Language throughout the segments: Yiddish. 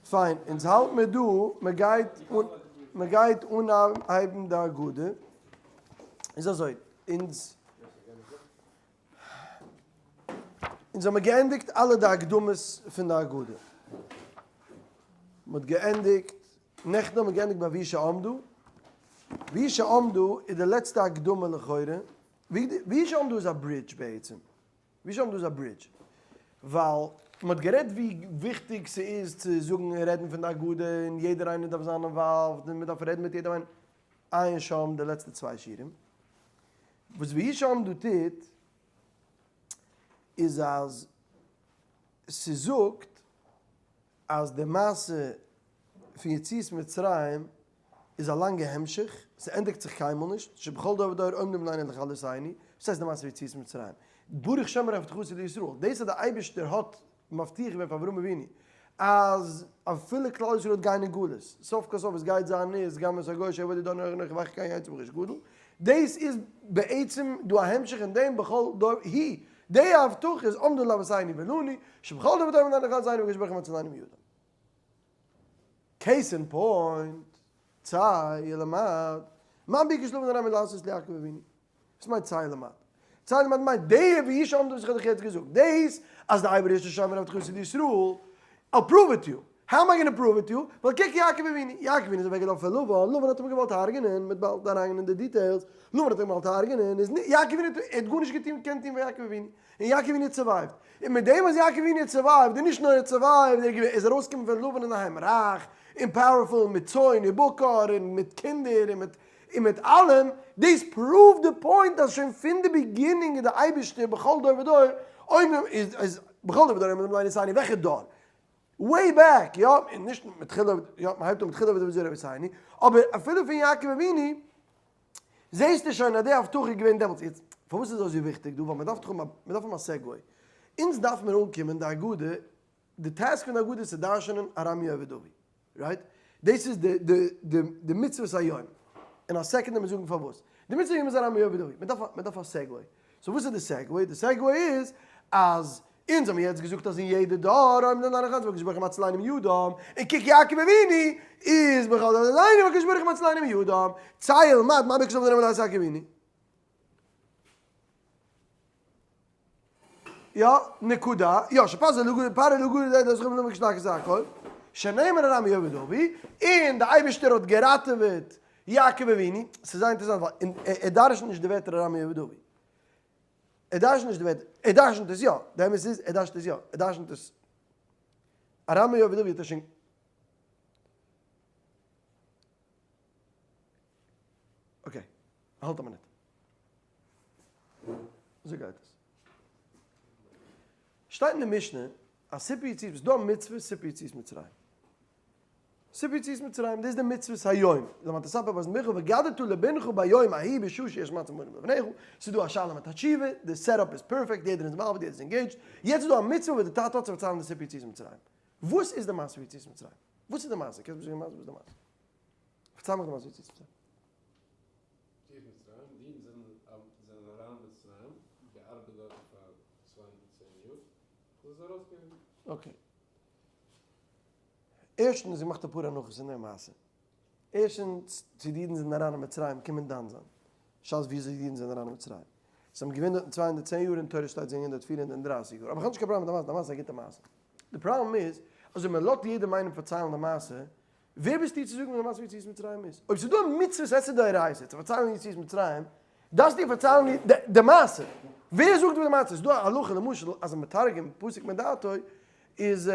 פיין, אונז האלט מיר דא, מען גייט אן, מען גייט אנהייבן די הגדה, איז אזוי, אונז, אונז האמיר געענדיגט אלע די הקדמות פון די הגדה, מען האט געענדיגט, נעכטן האמיר געענדיגט ביי והוא שעמדה, והוא שעמדה איז די לעצטע הקדמה לכאורה, והוא שעמדה איז א bridge בעצם. והוא שעמדה איז א bridge? ווייל מען האט גערעדט ווי וויכטיג ס'איז צו זאגן און רעדן פון די הגדה און יעדער איינער דארף זיין involved און מען דארף רעדן מיט יעדעם איינעם. עיין שם די לעצטע צוויי שיעורים. וואס והוא שעמדה טוט איז אז ס'זאגט אז די מעשה פון יציאת מצרים איז א לאנגע המשך, ס'ענדיגט זיך קיינמאל נישט, שבכל דור ודור עומדים עלינו לכלותינו, וואס הייסט די מעשה פון יציאת מצרים? ברוך שומר הבטחתו לישראל, דאס אז די אייבערשטער האט מבטיח געווען פאר אברהם אבינו אז אפילו כלל ישראל וועט גיין אין גלות, סוף כל סוף עס גייט זיין נס גם את הגוי אשר עבדו דור נח נח ואחר כן יצא ברכוש גדול, דאס איז בעצם דא א המשך אין דעם בכל דור היא, די הבטחה איז עמדו לאבותינו ולנו, שבכל דור ודור עומדים עלינו לכלותינו והקדוש ברוך הוא מצילנו מידם. case אין point, צא ולמד, מה ביקש לבן ארמי לעשות ליעקב אבינו? וואס מיינט צא ולמד? צא ולמד מיינט די והוא שעמדה וואס איך האב דיך יעצט געזאגט, דאס אז די אייבערשטער שומר הבטחתו לישראל, I'll prove it to you. How am I gonna prove it to you? ווייל קוק יעקב אבינו, יעקב אבינו איז אוועק געלאפן פון לבן, לבן האט אים געוואלט הרג'נען, מ'וועט באלד אריינגיין אין די details, לבן האט אים געוואלט הרג'נען, איז יעקב אבינו האט ער האט גארנישט געטון געקענט טון פאר יעקב אבינו, און יעקב אבינו האט survived. און מיט דעם אז יעקב אבינו האט survived, און נישט נאר ער האט survived, ער איז ארויסגעקומען פון לבן אינדערהיים רייך און powerful, מיט צאן און בקר און מיט קינדער און מיט און מיט אלעם, דאס prove די point אז שוין פון די beginning איז די אייבערשטער בכל דור ודור, אויב איז איז בכל דור ודור עומדים עלינו לכלותינו, וועלכע דור? way back, יא, און נישט מתחילה, יא, מען הייבט אן מתחילה עבודה זרה רבותינו, אבער אפילו פון יעקב אבינו, זעהסטו שוין אז די הבטחה איז געווען דעמאלטס. יעצט, פארוואס איז דאס אזוי וויכטיג דא? ווייל מען דארף דאך האבן א, מען דארף האבן א segue. אונז דארף מיר אנקומען די הגדה, די task פון די הגדה איז צו דרש'נען ארמי אובד אבי. Right? דאס איז די די די די מצוות היום. אין א second וועט מען זאגן פארוואס. די מצוות היום איז ארמי אובד אבי. מען דארף מען דארף א segue. So וואס איז די segue? די segue איז אז אונז האבן יעצט געזאגט אז אין יעדע דור האבן די נאר אחד והקדוש ברוך הוא מצילנו מידם, און קוק יעקב אבינו איז בכל דור עלינו והקדוש ברוך הוא מצילנו מידם, צא ולמד מה ביקש לבן ארמי לעשות יעקב אבינו. יא, נקודה, יא, שפז לגור פרעה לגור די דאס רוב נאמען געשלאגן זיי הכל, שנאמר ארמי אובד אבי, און די אייבערשטער האט געראטעוועט יעקב אבינו, ס'איז זייער אינטערעסאנט ווייל ער דרש'נט נישט די ווערטער ארמי אובד אבי. ער דרש'נט נישט די ווערטער, ער דרש'נט עס יא, די אמת איז ער דרש'נט עס יא, ער דרש'נט עס ארמי אובד אבי האט ער שוין okay, האלט א מינוט. אזוי גייט עס. שטייט אין די משנה אז סיפור יציאת, ס'איז דא א מצוה סיפור יציאת מצרים. סיפור יציאת מצרים, דאס איז די מצוות היום, למען תספר באזן בנך והגדת לבנך ביום ההיא בשעה שיש מצה מרורים לפניך, ס'איז דא א שאלה מיט א תשובה, די setup איז perfect, יעדער איז involved, יעדער איז engaged, יעצט איז דא א מצוה וואס די טאטע האט צו פארציילן די סיפור יציאת מצרים. וואס איז די מעשה פון יציאת מצרים? וואס איז די מעשה? קענסט מיר זאגן וואס איז די מעשה? פארצייל מיך די מעשה פון יציאת מצרים. יציאת מצרים, די אידן זענען אריין אין מצרים, געארבעט דארטן פאר 210 יאר, און זענען ארויסגעגאנגען. Okay. ערשטנס, געמאכט אפאר הנחות אין דער מעשה. ערשטנס, צו די אידן זענען אריין אין מצרים קען מען דן זיין. שאלה איז וויאזוי די אידן זענען אריין אין מצרים. זיי האבן געוואוינט דארטן 210 יאר, אין תורה שטייט זיי זענען געווען דארט 430 יאר. אבער איך האב נישט קיין פראבלעם מיט די מעשה, די מעשה איז א גוטע מעשה. די פראבלעם איז, אז אויב מען לאזט יעדעם איינעם פארציילן די מעשה, ווער ביסטו צו זאגן וואס די מעשה פון יציאת מצרים איז? אויב ס'איז דא א מצוות עשה דאורייתא צו פארציילן יציאת מצרים, דארפסטו פארציילן די מעשה. ווער זאגט וואס די מעשה איז? ס'איז דא א הלכה למשל אז א מתרגם פסוק מדעתו איז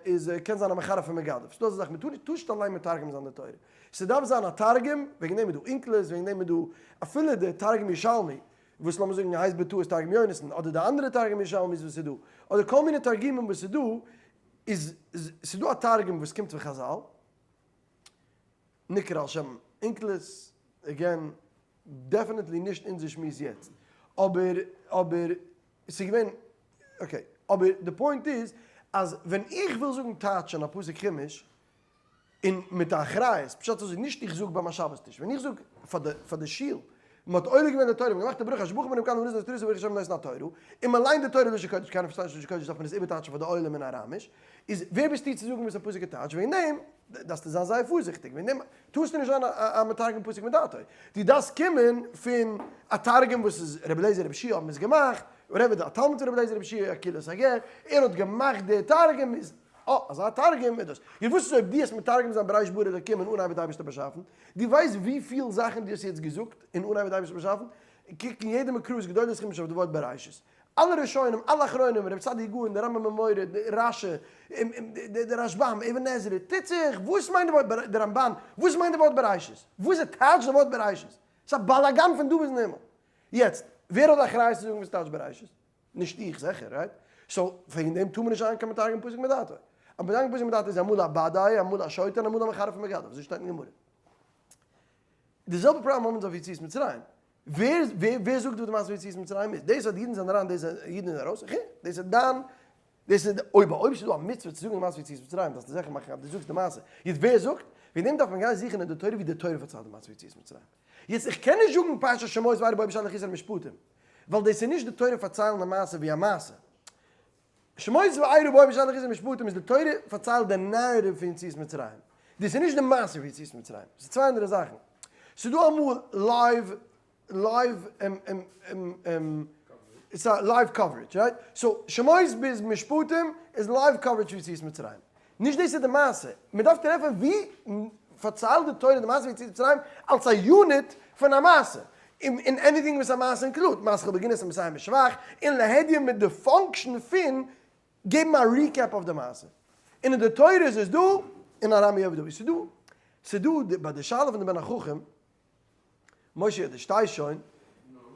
איז קען זיין א מחרף און מגדף. ס'דא אזא זאך, מ'טאר נישט טאר נישט אליין מתרגם זיין די תורה. ס'דארף זיין א תרגום, וועגן דעם איז דא אונקלוס, וועגן דעם איז דא אפילו די תרגום ירושלמי, וואס לאמיר זאגן הייסט בטעות תרגום יונתן, אדער די אנדערע תרגום ירושלמי'ס וואס איז דא, אדער כל מיני תרגומים וואס איז דא, איז ס'איז דא א תרגום וואס קומט פון חזל, נקרא על שם אונקלוס, again, definitely נישט אונזער שמועס יעצט, אבער אבער ס'איז געווען, okay, אבער די point איז אז ווען איך וויל זאגן טייטשען א פסוק חומש, און מיט א אחריות, פשט אזוי, נישט איך זאג ביי מיין שבת טיש, ווען איך זאג פאר די פאר די שול. מען האט עולה געווען די תורה, מען האט געמאכט די ברכה אשר בחר בנו מכל העמים לראות את תורתו ברוך השם נותן התורה, און מען ליינט די תורה לשון קודש, קיינער פארשטייט נישט לשון קודש דארף מען עס איבערטייטשן פאר די עולם אין אראמיש, איז ווער ביסטו צו זאגן וואס א פסוק איז טייטש, וועגן דעם דארפסטו זיין זייער פארזיכטיג, וועגן דעם טארסטו נישט זיין א מתרגם פסוק מדעתו, דו דארפסט קומען פון א תרגום וואס איז רבי אליעזר רבי יהושע האבן עס געמאכט, whatever א תלמיד פון רבי אליעזר רבי יהושע אקילוס הגר, ער האט געמאכט די תרגום, איז אה, אזא תרגום איז דאס. יעצט וואס איז אויב דו האסט מתרגם זיין בראשית ברא אלקים אין אנהייב האט די אייבערשטער באשאפן, דו ווייסט וויפיל זאכן דו האסט יעצט געזאגט אין אנהייב האט די אייבערשטער באשאפן? קוק אין יעדע מקראות גדולות חומש אויף די ווארט בראשית. אלע ראשונים, אלע אחרונים, רבי סעדיה גאון, די רמב ם מורה, די רש י, די רשב ם, אבן עזרא, טוט זיך, וואס מיינט די ווארט, די רמבן, וואס מיינט די ווארט בראשית? וואס איז טייטש די ווארט בראשית? ס'איז א באלאגאן פון דא ביזן הימל. יעצט, ווער האט די אחריות צו זאגן וואס טייטש בראשית? נישט איך זיכער, right? So, וועגן דעם טאר מען נישט זיין קיין מתרגם פסוק מדעתו. א מתרגם פסוק מדעתו איז אמאל א באדאי, אמאל א שוטה און אמאל א מחרף ומגדף, אזוי שטייט אין גמרא. די זעלבע פראבלעם האבן אונז אויף יציאת מצרים. ווער ווער זאגט וואס די מעשה פון יציאת מצרים איז? דאס אז די אידן זענען אריין, דאס אז אידן זענען ארויס, okay, דאס איז דיין, דאס איז, אויב אויב ס'איז דא א מצוה צו זאגן די מעשה פון יציאת מצרים, דארפסטו זיכער מאכן אז דו זאגסט די מעשה. יעצט ווער זאגט? וועגן דעם דארף מען גיין זוכן אין די תורה ווי די תורה פארציילט די מעשה פון יציאת מצרים. יעצט איך קען נישט זאגן פרשת שמות וארא בא בשלח יתרו משפטים, ווייל דאס איז נישט די תורה פארציילן די מעשה ווי א מעשה. שמות וארא בא בשלח יתרו משפטים איז די תורה פארציילט די narrative פון יציאת מצרים. דאס איז נישט די מעשה פון יציאת מצרים. ס'איז צוויי אנדערע זאכן. ס'איז דא אמאל live live ס'איז א live coverage, right? So שמות ביז משפטים איז live coverage פון יציאת מצרים. נישט דאס איז די מעשה. מען דארף טרעפן ווי פארציילט די תורה די מעשה פון יציאת מצרים אלס א unit פון א מעשה. און anything וואס א מעשה include, מתחיל בגנות ומסיים בשבח, און להדיא מיט די function פון געבן א recap אויף די מעשה. און אין די תורה איז עס דא, אין ארמי אובד אבי ס'איז דא. ס'איז דא ביי די שאלה פון די בן החכם, משה דו שטייסט שוין,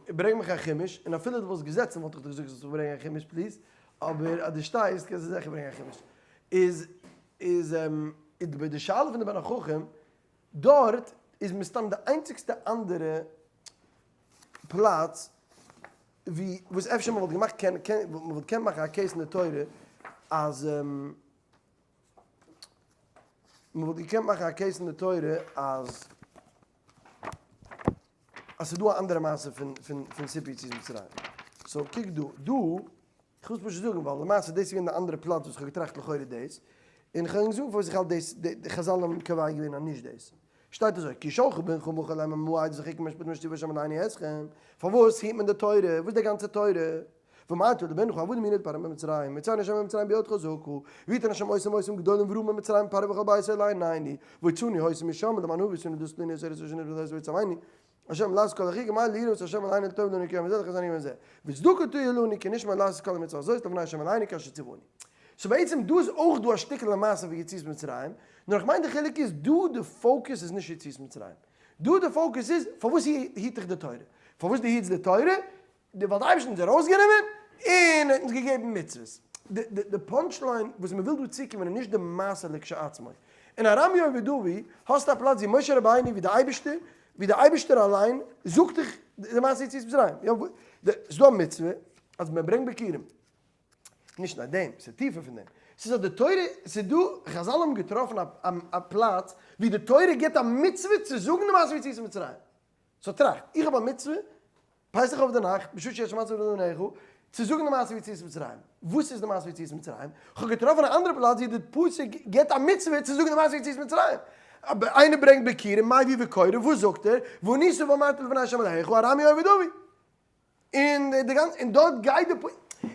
ברענג מיך א חומש, און אפילו דו וואלסט געזעצן וואלט איך דיך געזאגט זאלסט מיך ברענגען א חומש please, אבער אז דו שטייסט קענסטו זיכער ברענגען א חומש. איז איז איז די שאלה פון די בן החכם, דארט איז מסתם די איינציגסטע אנדערע פלאץ ווי וואס אפשר מען וואלט געמאכט קען קען מען וואלט געקענט מאכן א case אין די תורה אז מען וואלט געקענט מאכן א case אין די תורה אז אז ס'איז דא א אנדערע מעשה פון פון פון סיפור יציאת מצרים. So קוק דא, דא, איך וויל עס פשוט זאגן ווייל למעשה דאס איז געווען די אנדערע פלאץ וואס איך האב געטראכט לכאורה דאס, און איך וועל ענק זאגן פארוואס איך האלט דאס, די חזל האבן קובע געווען אז נישט דאס. שטייט אזוי, כי ישאלך בנך מחר לאמר מה העדות והחוקים והמשפטים אשר צוה ה' אלהינו אתכם, פארוואס היט מען די תורה, וואס איז די גאנצע תורה? ואמרת לבנך עבדים היינו לפרעה במצרים, והוציאנו ה' ממצרים ביד חזקה, ויתן ה' אותם אותים גדולים ורעים במצרים פרעה וכל ביתו לעינינו, והוציאנו אותם משם למען הביא אותנו לתת לנו את הארץ אשר נשבע ויצונו ה' לעשות כל החוקים האלה ליראה את ה' אלהינו לטוב לנו כיום הזה ולחזקנו יום הזה, וצדקה תהיה לנו כי נשמור לעשות כל המצוה הזאת לפני ה' אלהינו כאשר צונו. So בעצם דא איז אויך דא א שטיקל למעשה פון יציאת מצרים, נאר איך מיין די חילוק איז דא די focus איז נישט יציאת מצרים, דא די focus איז פארוואס היט איך די תורה, פארוואס דו היטסט די תורה, די ווייל די אייבערשטער האט אונז ארויסגענומען און האט אונז געגעבן מצוות. די די די punch line וואס מען וויל דא צוקומען איז נישט די מעשה לכשעצמו. אין ארמי אובד אבי האסטו א פלאץ ווי משה רבינו ווי די אייבערשטער ווי די אייבערשטער אליין זאגט דיך די מעשה יציאת מצרים. יא די ס'איז דא א מצוה אז מען ברענגט ביכורים. נישט נאר דעם, ס'איז טיפער פון דעם. ס'איז אז די תורה, ס'איז דא, חזל האבן געטראפן א א פלאץ ווי די תורה גיבט א מצוה צו זאגן די מעשה יציאת מצרים. so טראכט, איך האב א מצוה, פסח אויף די נאכט, בשעה שיש מצה לפניך, צו זאגן די מעשה פון יציאת מצרים. וואס איז די מעשה פון יציאת מצרים? כ'האב געטראפן א אנדערע פלאץ ווי די פסוק גיבט א מצוה צו זאגן די מעשה פון יציאת מצרים. איינער ברענגט ביכורים, מביא וקורא, וואס זאגט ער? וענית ואמרת לפני ה' אלהיך, ארמי אובד אבי. און די גאנצע, און דארט גייט די פ.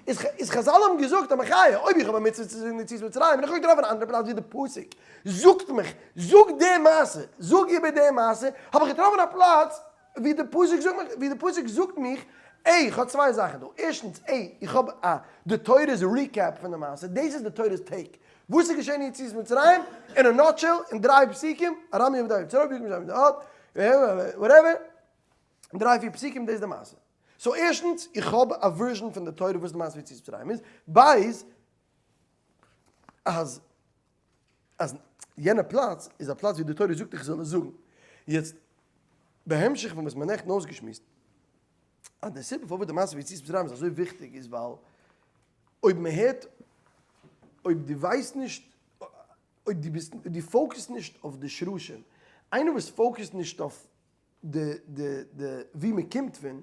איז איז חזל האבן געזאגט א מחיה, אויב איך האב א מצוה צו זאגן יציאת מצרים, און איך האב געטראפן א אנדערע פלאץ ווי די פסוק זאגט מיך, זאג די מעשה, זאג איבער די מעשה, האב איך געטראפן א פלאץ ווי די פסוק זאגט מיך, ווי די פסוק זאגט מיך, עי, איך האב צוויי זאכן דא, ערשטנס, עי, איך האב א, די תורה'ס recap פון די מעשה, דאס איז די תורה'ס take, וואס איז געשען אין יציאת מצרים, אין א nutshell, אין דריי פסוקים, ארמי אובד אבי, צרור בירקום שם, whatever, דריי פיר פסוקים דאס איז די מעשה. so ערשטנס, איך האב א version פון די תורה וואס די מעשה פון יציאת מצרים איז, בית, אז אז יענע פלאץ איז א פלאץ ווי די תורה זאגט איך זאל עס זאגן. יעצט, בהמשך פון וואס מ'האט נעכטן אויסגעשמועסט, אז די סיבה פארוואס די מעשה פון יציאת מצרים איז אזוי וויכטיג איז ווייל אויב מ'הערט, אויב דו ווייסט נישט, אויב דו ביסט, דו focus סט נישט אויף די שרשים, איינער וואס focus ט נישט אויף. די די די ווי מען קומט פון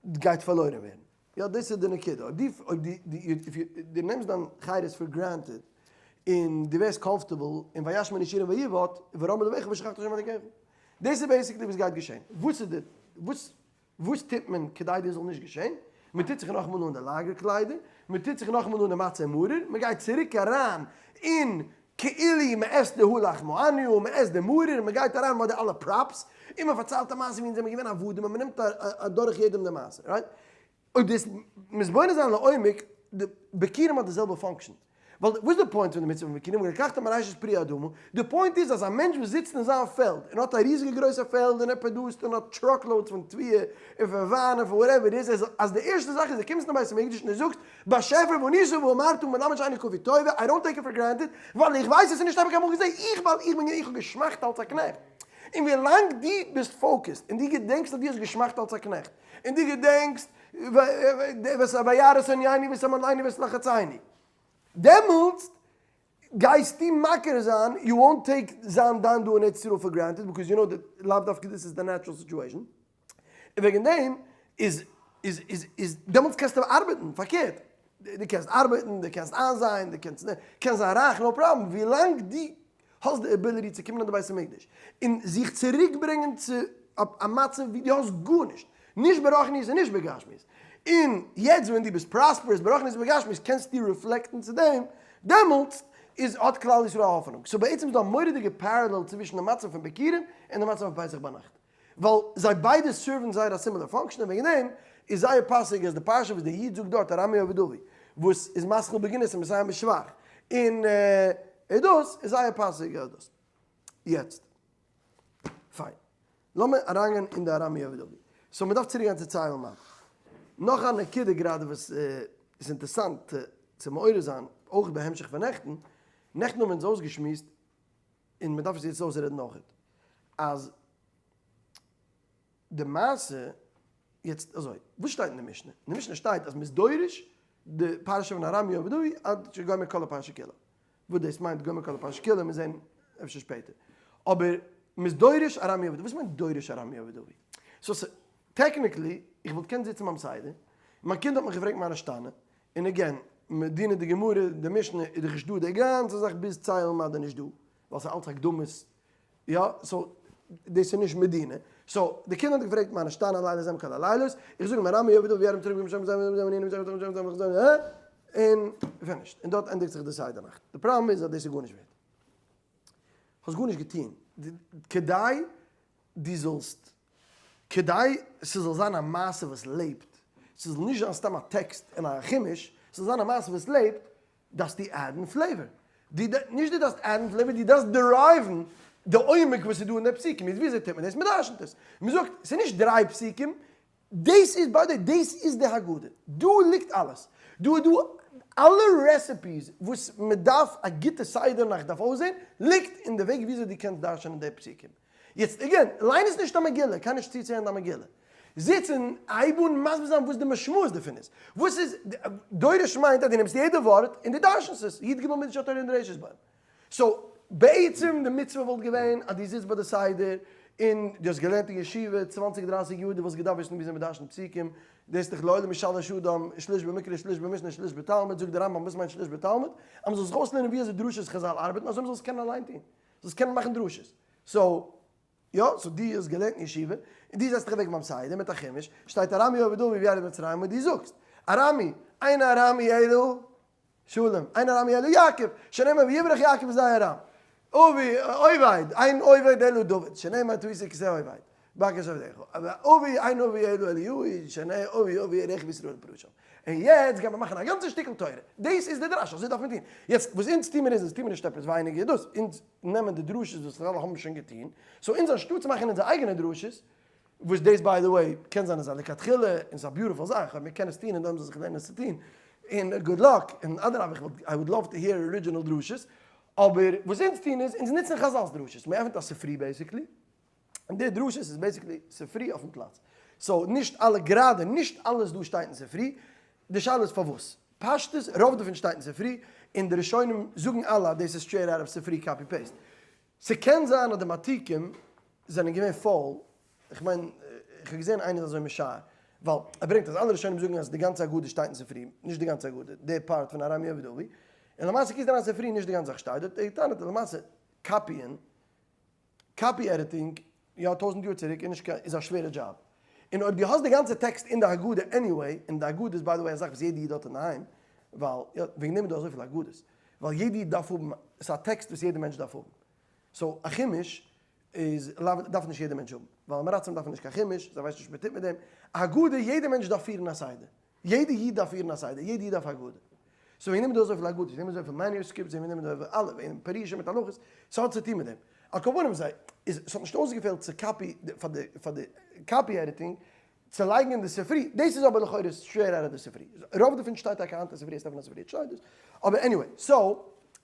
גייט פארלוירען ווערן. יא דאס איז די נקודה, אויב דו אויב דו דו נעמסט דיין חירות for granted און דו ווערסט comfortable און וישמן ישורון ויבעט ורם בלבבך ושכחת השם אלקיך, דאס איז basically וואס גייט געשען, וואס איז די וואס וואס טוט מען כדי דאס זאל נישט געשען? מען טוט זיך נאכאמאל אן די לאגער קליידער, מען טוט זיך נאכאמאל אן די מצה און מרור, מען גייט צוריק אריין אין כאילו מען עסט די הא לחמא עניא און מען עסט די מרור און מען גייט אריין מיט די אלע props און מען פארציילט א מעשה ווי אונז זעמיר געווען עבדים און מען נעמט אדורך יעדעם די מעשה, right? אויב דאס מתבונן זיין לעומק, די ביכורים האט די זעלבע function. ווייל וואס איז די point פון די מצוה פון ביכורים? ולקחת מראשית פרי האדמה, די point איז אז א מענטש וואס זיצט אין זיין פעלד און האט א ריזיגע גרויסע פעלד און ער produce ט און האט truck loads פון תבואה און פון וויין און פון whatever איט איז, אז די ערשטע זאך איז ער קומט אין בית המקדש און ער זאגט, באשעפער וענית ואמרת מלמד שאני כפוי טובה, I don't take it for granted, ווייל איך ווייס עס איז נישט האב איך קיינמאל געזעהן, איך ווייל איך בין איך האב געשמאכט אלס א קנעכט. און ווי לאנג דו ביסט focused און דו געדענקסט אז דו האסט געשמאכט אלס א קנעכט, און דו געדענקסט וירא את ענינו ואת עמלנו ואת לחצינו, דעמאלטס גייסטו מכיר זיין, you won't take זיין דיין דא אין ארץ ישראל for granted, because you know that לאו דווקא דאס איז די natural situation. און וועגן דעם איז איז איז איז דעמאלטס קענסטו ארבעטן, פארקערט, דו קענסט ארבעטן, דו קענסט איינזייען, דו קענסט קענסט זיין רייך, no problem, ווילאנג דו האסט די ability צו קומען אין די בית המקדש און זיך צוריק ברענגען צו א מצב ווי דו האסט גארנישט, נישט ברוחניות און נישט בגשמיות, און יעצט ווען דו ביסט prosperous ברוחניות ובגשמיות קענסטו reflect ן צו דעם, דעמאלטס איז האט כלל ישראל א האפענונג. so בעצם איז דא א מורא'דיגע parallel צווישן די מצב פון ביכורים און די מצב פון פסח ביינאכט. ווייל זיי ביידע serve ן זייער א similar function און וועגן דעם איז זייער פאסיג אז די פרשה וואס דער איד זאגט דארט ארמי אובד אבי וואס איז מתחיל בגנות און מסיים בשבח און דאס איז זייער פאסיג אז דאס. יעצט פיין לאמיר אריינגיין אין די ארמי אובד אבי. so מ'דארף צוריק גיין צו צא ולמד. נאך א נקודה גראדע וואס איז אינטערסאנט צו מעורר זיין אויך בהמשך פון נעכטן, נעכטן האבן אונז אויסגעשמועסט און מ'דארף עס יעצט אויסרעדן אויכעט, אז די מעשה, יעצט אזוי, וואס שטייט אין די משנה? אין די משנה שטייט אז מ'איז דורש די פרשה פון ארמי אובד אבי עד שגומר כל הפרשה כולה, וואס דאס מיינט גומר כל הפרשה כולה מיר זעהן אפשר שפעטער, אבער מ'איז דורש ארמי אובד אבי, וואס מיינט דורש ארמי אובד אבי? so technically, איך וואלט געקענט זיצן ביים סדר, מיין קינד האט מיך געפרעגט מה נשתנה, און again, מדינא דגמרא, די משנה איז דאך נישט דא, די גאנצע זאך ביז צא ולמד איז נישט דא, ווייל ס'איז אלץ הקדמות, יא, so דאס איז נישט מדינא, so די קינד האט געפרעגט מה נשתנה הלילה הזה מכל הלילות, איך זאג אים ארמי אובד אבי וירא מצרים שם און finished, און דארט ענדיגט זיך די סדר נאכט, די פראבלעם איז אז דאס איז גארנישט ווערט, האסט גארנישט געטון, כדי דו זאלסט, כדי ס'זאל זיין א מעשה וואס לעבט, ס'זאל נישט זיין סתם א טעקסט אין א חומש, ס'זאל זיין א מעשה וואס לעבט, דארפסטו add ן flavor. דו, נישט דו דארפסט add ן flavor, דו דארפסט derive ן די עומק וואס איז דא אין די פסוקים. איז וויאזוי טוט מען דאס? מ'דרשנ'ט עס. מ'זאגט, ס'איז נישט דריי פסוקים, דאס איז ביי די, דאס איז די הגדה. דא ליגט אלעס. דא איז דא אלע recipes וואס מ'דארף א גוטע סדר נאכט דארף אויסזען, ליגט אין די וועג וויאזוי דו קענסט דרש'נען די פסוקים. יעצט again, ליין עס נישט א מגילה, קיין נישט צוצוהערן א מגילה. זיץ און הייב אן מסביר זיין וואס די משמעות דערפון איז. וואס איז, דורש מיינט אז דו נעמסט יעדע ווארט און דו דרש'נסט עס, י"ג מידות שהתורה נדרשת בהן. so, בעצם די מצוה וואלט געווען אז דו זיצט ביי די סדר און דו האסט געלערנט אין ישיבה צוואנציג דרייסיג יאר, דו וואלסט געדארפט וויסן וויאזוי מ'דרש'נט פסוקים, דאס איז דאך לעולם ישלש אדם, שליש במקרא שליש במשנה שליש בתלמוד, זאגט דער רמב"ם וואס מיינט שליש בתלמוד? אז מ'זאל זיך אויסלערנען ווי אזוי דרשות חז"ל ארבעטן אזוי מ'זאל עס קענען אליין טון. זאלסט קענען מאכן דרשות. so, יא, so דו האסט געלערנט אין ישיבה, און דו זעצט דיך אוועק ביים סדר מיט א חומש, שטייט ארמי אובד אבי וירד מצרים, און דו זאגסט, ארמי, אין ארמי אלא שלום, אין ארמי אלא יעקב, שנאמר ויברח יעקב בשדה ארם. אבי, אובד, אין אובד אלא דוד, שנאמר תסיס כסא אובד, בקש עבדיך. אבי, אין אבי אלא אליהו, שנאמר אבי אבי ירך בישראל פרושים. און יעצט גייט מען מאכן א גאנצע שטיקל תורה. דאס איז די דרש, אזוי דארף מען טון. יעצט, וואס אונז טוהן מיר איז, אונז טוהן מיר נישט עפעס ווייניגער דאס, אונז נעמען די דרשות וואס חז"ל האבן שוין געטון, so אונז אנשטאט צו מאכן אונזער אייגענע דרשות, וואס דאס by the way קען זיין איז א לכתחילה און ס'איז א beautiful זאך, אויב מ'קען עס טון און דאן זאל זיך לערנען עס צו טון, און good luck, און אדרבה איך וואלט, I would love to hear original דרשות, אבער וואס אונז טוהן איז, אונז נוצן חז"ל'ס דרשות, מ'עפנט א ספרי basically, און די דרשות איז basically ספרי אויפן פלאץ. so נישט אלע, גראדע נישט אלעס דא שטייט אין ספרי, די שאלה איז פארוואס? פשטות רוב דערפון שטייט אין ספרי, און די ראשונים זאגן אלע אז דאס איז straight out of ספרי copy paste. ס'קען זיין אז די מעתיקים זענען געווען פויל. איך מיין, איך האב געזען איינער איז אזוי משער, ווייל ער ברענגט אז אלע ראשונים זאגן אז די גאנצע הגדה שטייט אין ספרי, נישט די גאנצע הגדה, די part פון ארמי אובד אבי, און למעשה קוקסט אריין ספרי נישט די גאנצע זאך שטייט דארט, ער טענה'ט אז למעשה copy ען, copy editing, יא 1000 יאר צוריק איז נישט קיין, איז א שווערע דזשאב. און אויב דו האסט די גאנצע טעקסט אין די הגדה anyway, און די הגדה איז by the way א זאך וואס יעדע איד האט אינדערהיים, ווייל, יא, וועגן דעם איז דא אזויפיל הגדות, ווייל יעדע איד דארף האבן, ס'איז א טעקסט וואס יעדע מענטש דארף האבן. so א חומש איז לאו דארף נישט יעדע מענטש האבן, ווייל עם הארצים דארפן נישט קיין חומש, זיי ווייסן נישט וואס מען טוט מיט דעם. א הגדה, יעדע מענטש דארף פירן א סדר. יעדע איד דארף פירן א סדר, יעדע איד דארף א הגדה. so וועגן דעם איז דא אזויפיל הגדות, וועגן דעם איז אזויפיל manuscripts, וועגן דעם איז דא אזויפיל אלע, וועגן פירושים מיט הלכות, ס'האט צו טון מיט דעם. על כל פנים זיי, איז ס'האט נישט אויסגעפעלט צו copy, פאר די, פאר די copy editing, צו לייגן אין די ספרי, דאס איז אבער לכאורה שווער ארער די ספרי, רוב דערפון שטייט טאקע היינט אין ספרי, עס דארף אין א ספרי שטייט דאס, אבער anyway, so,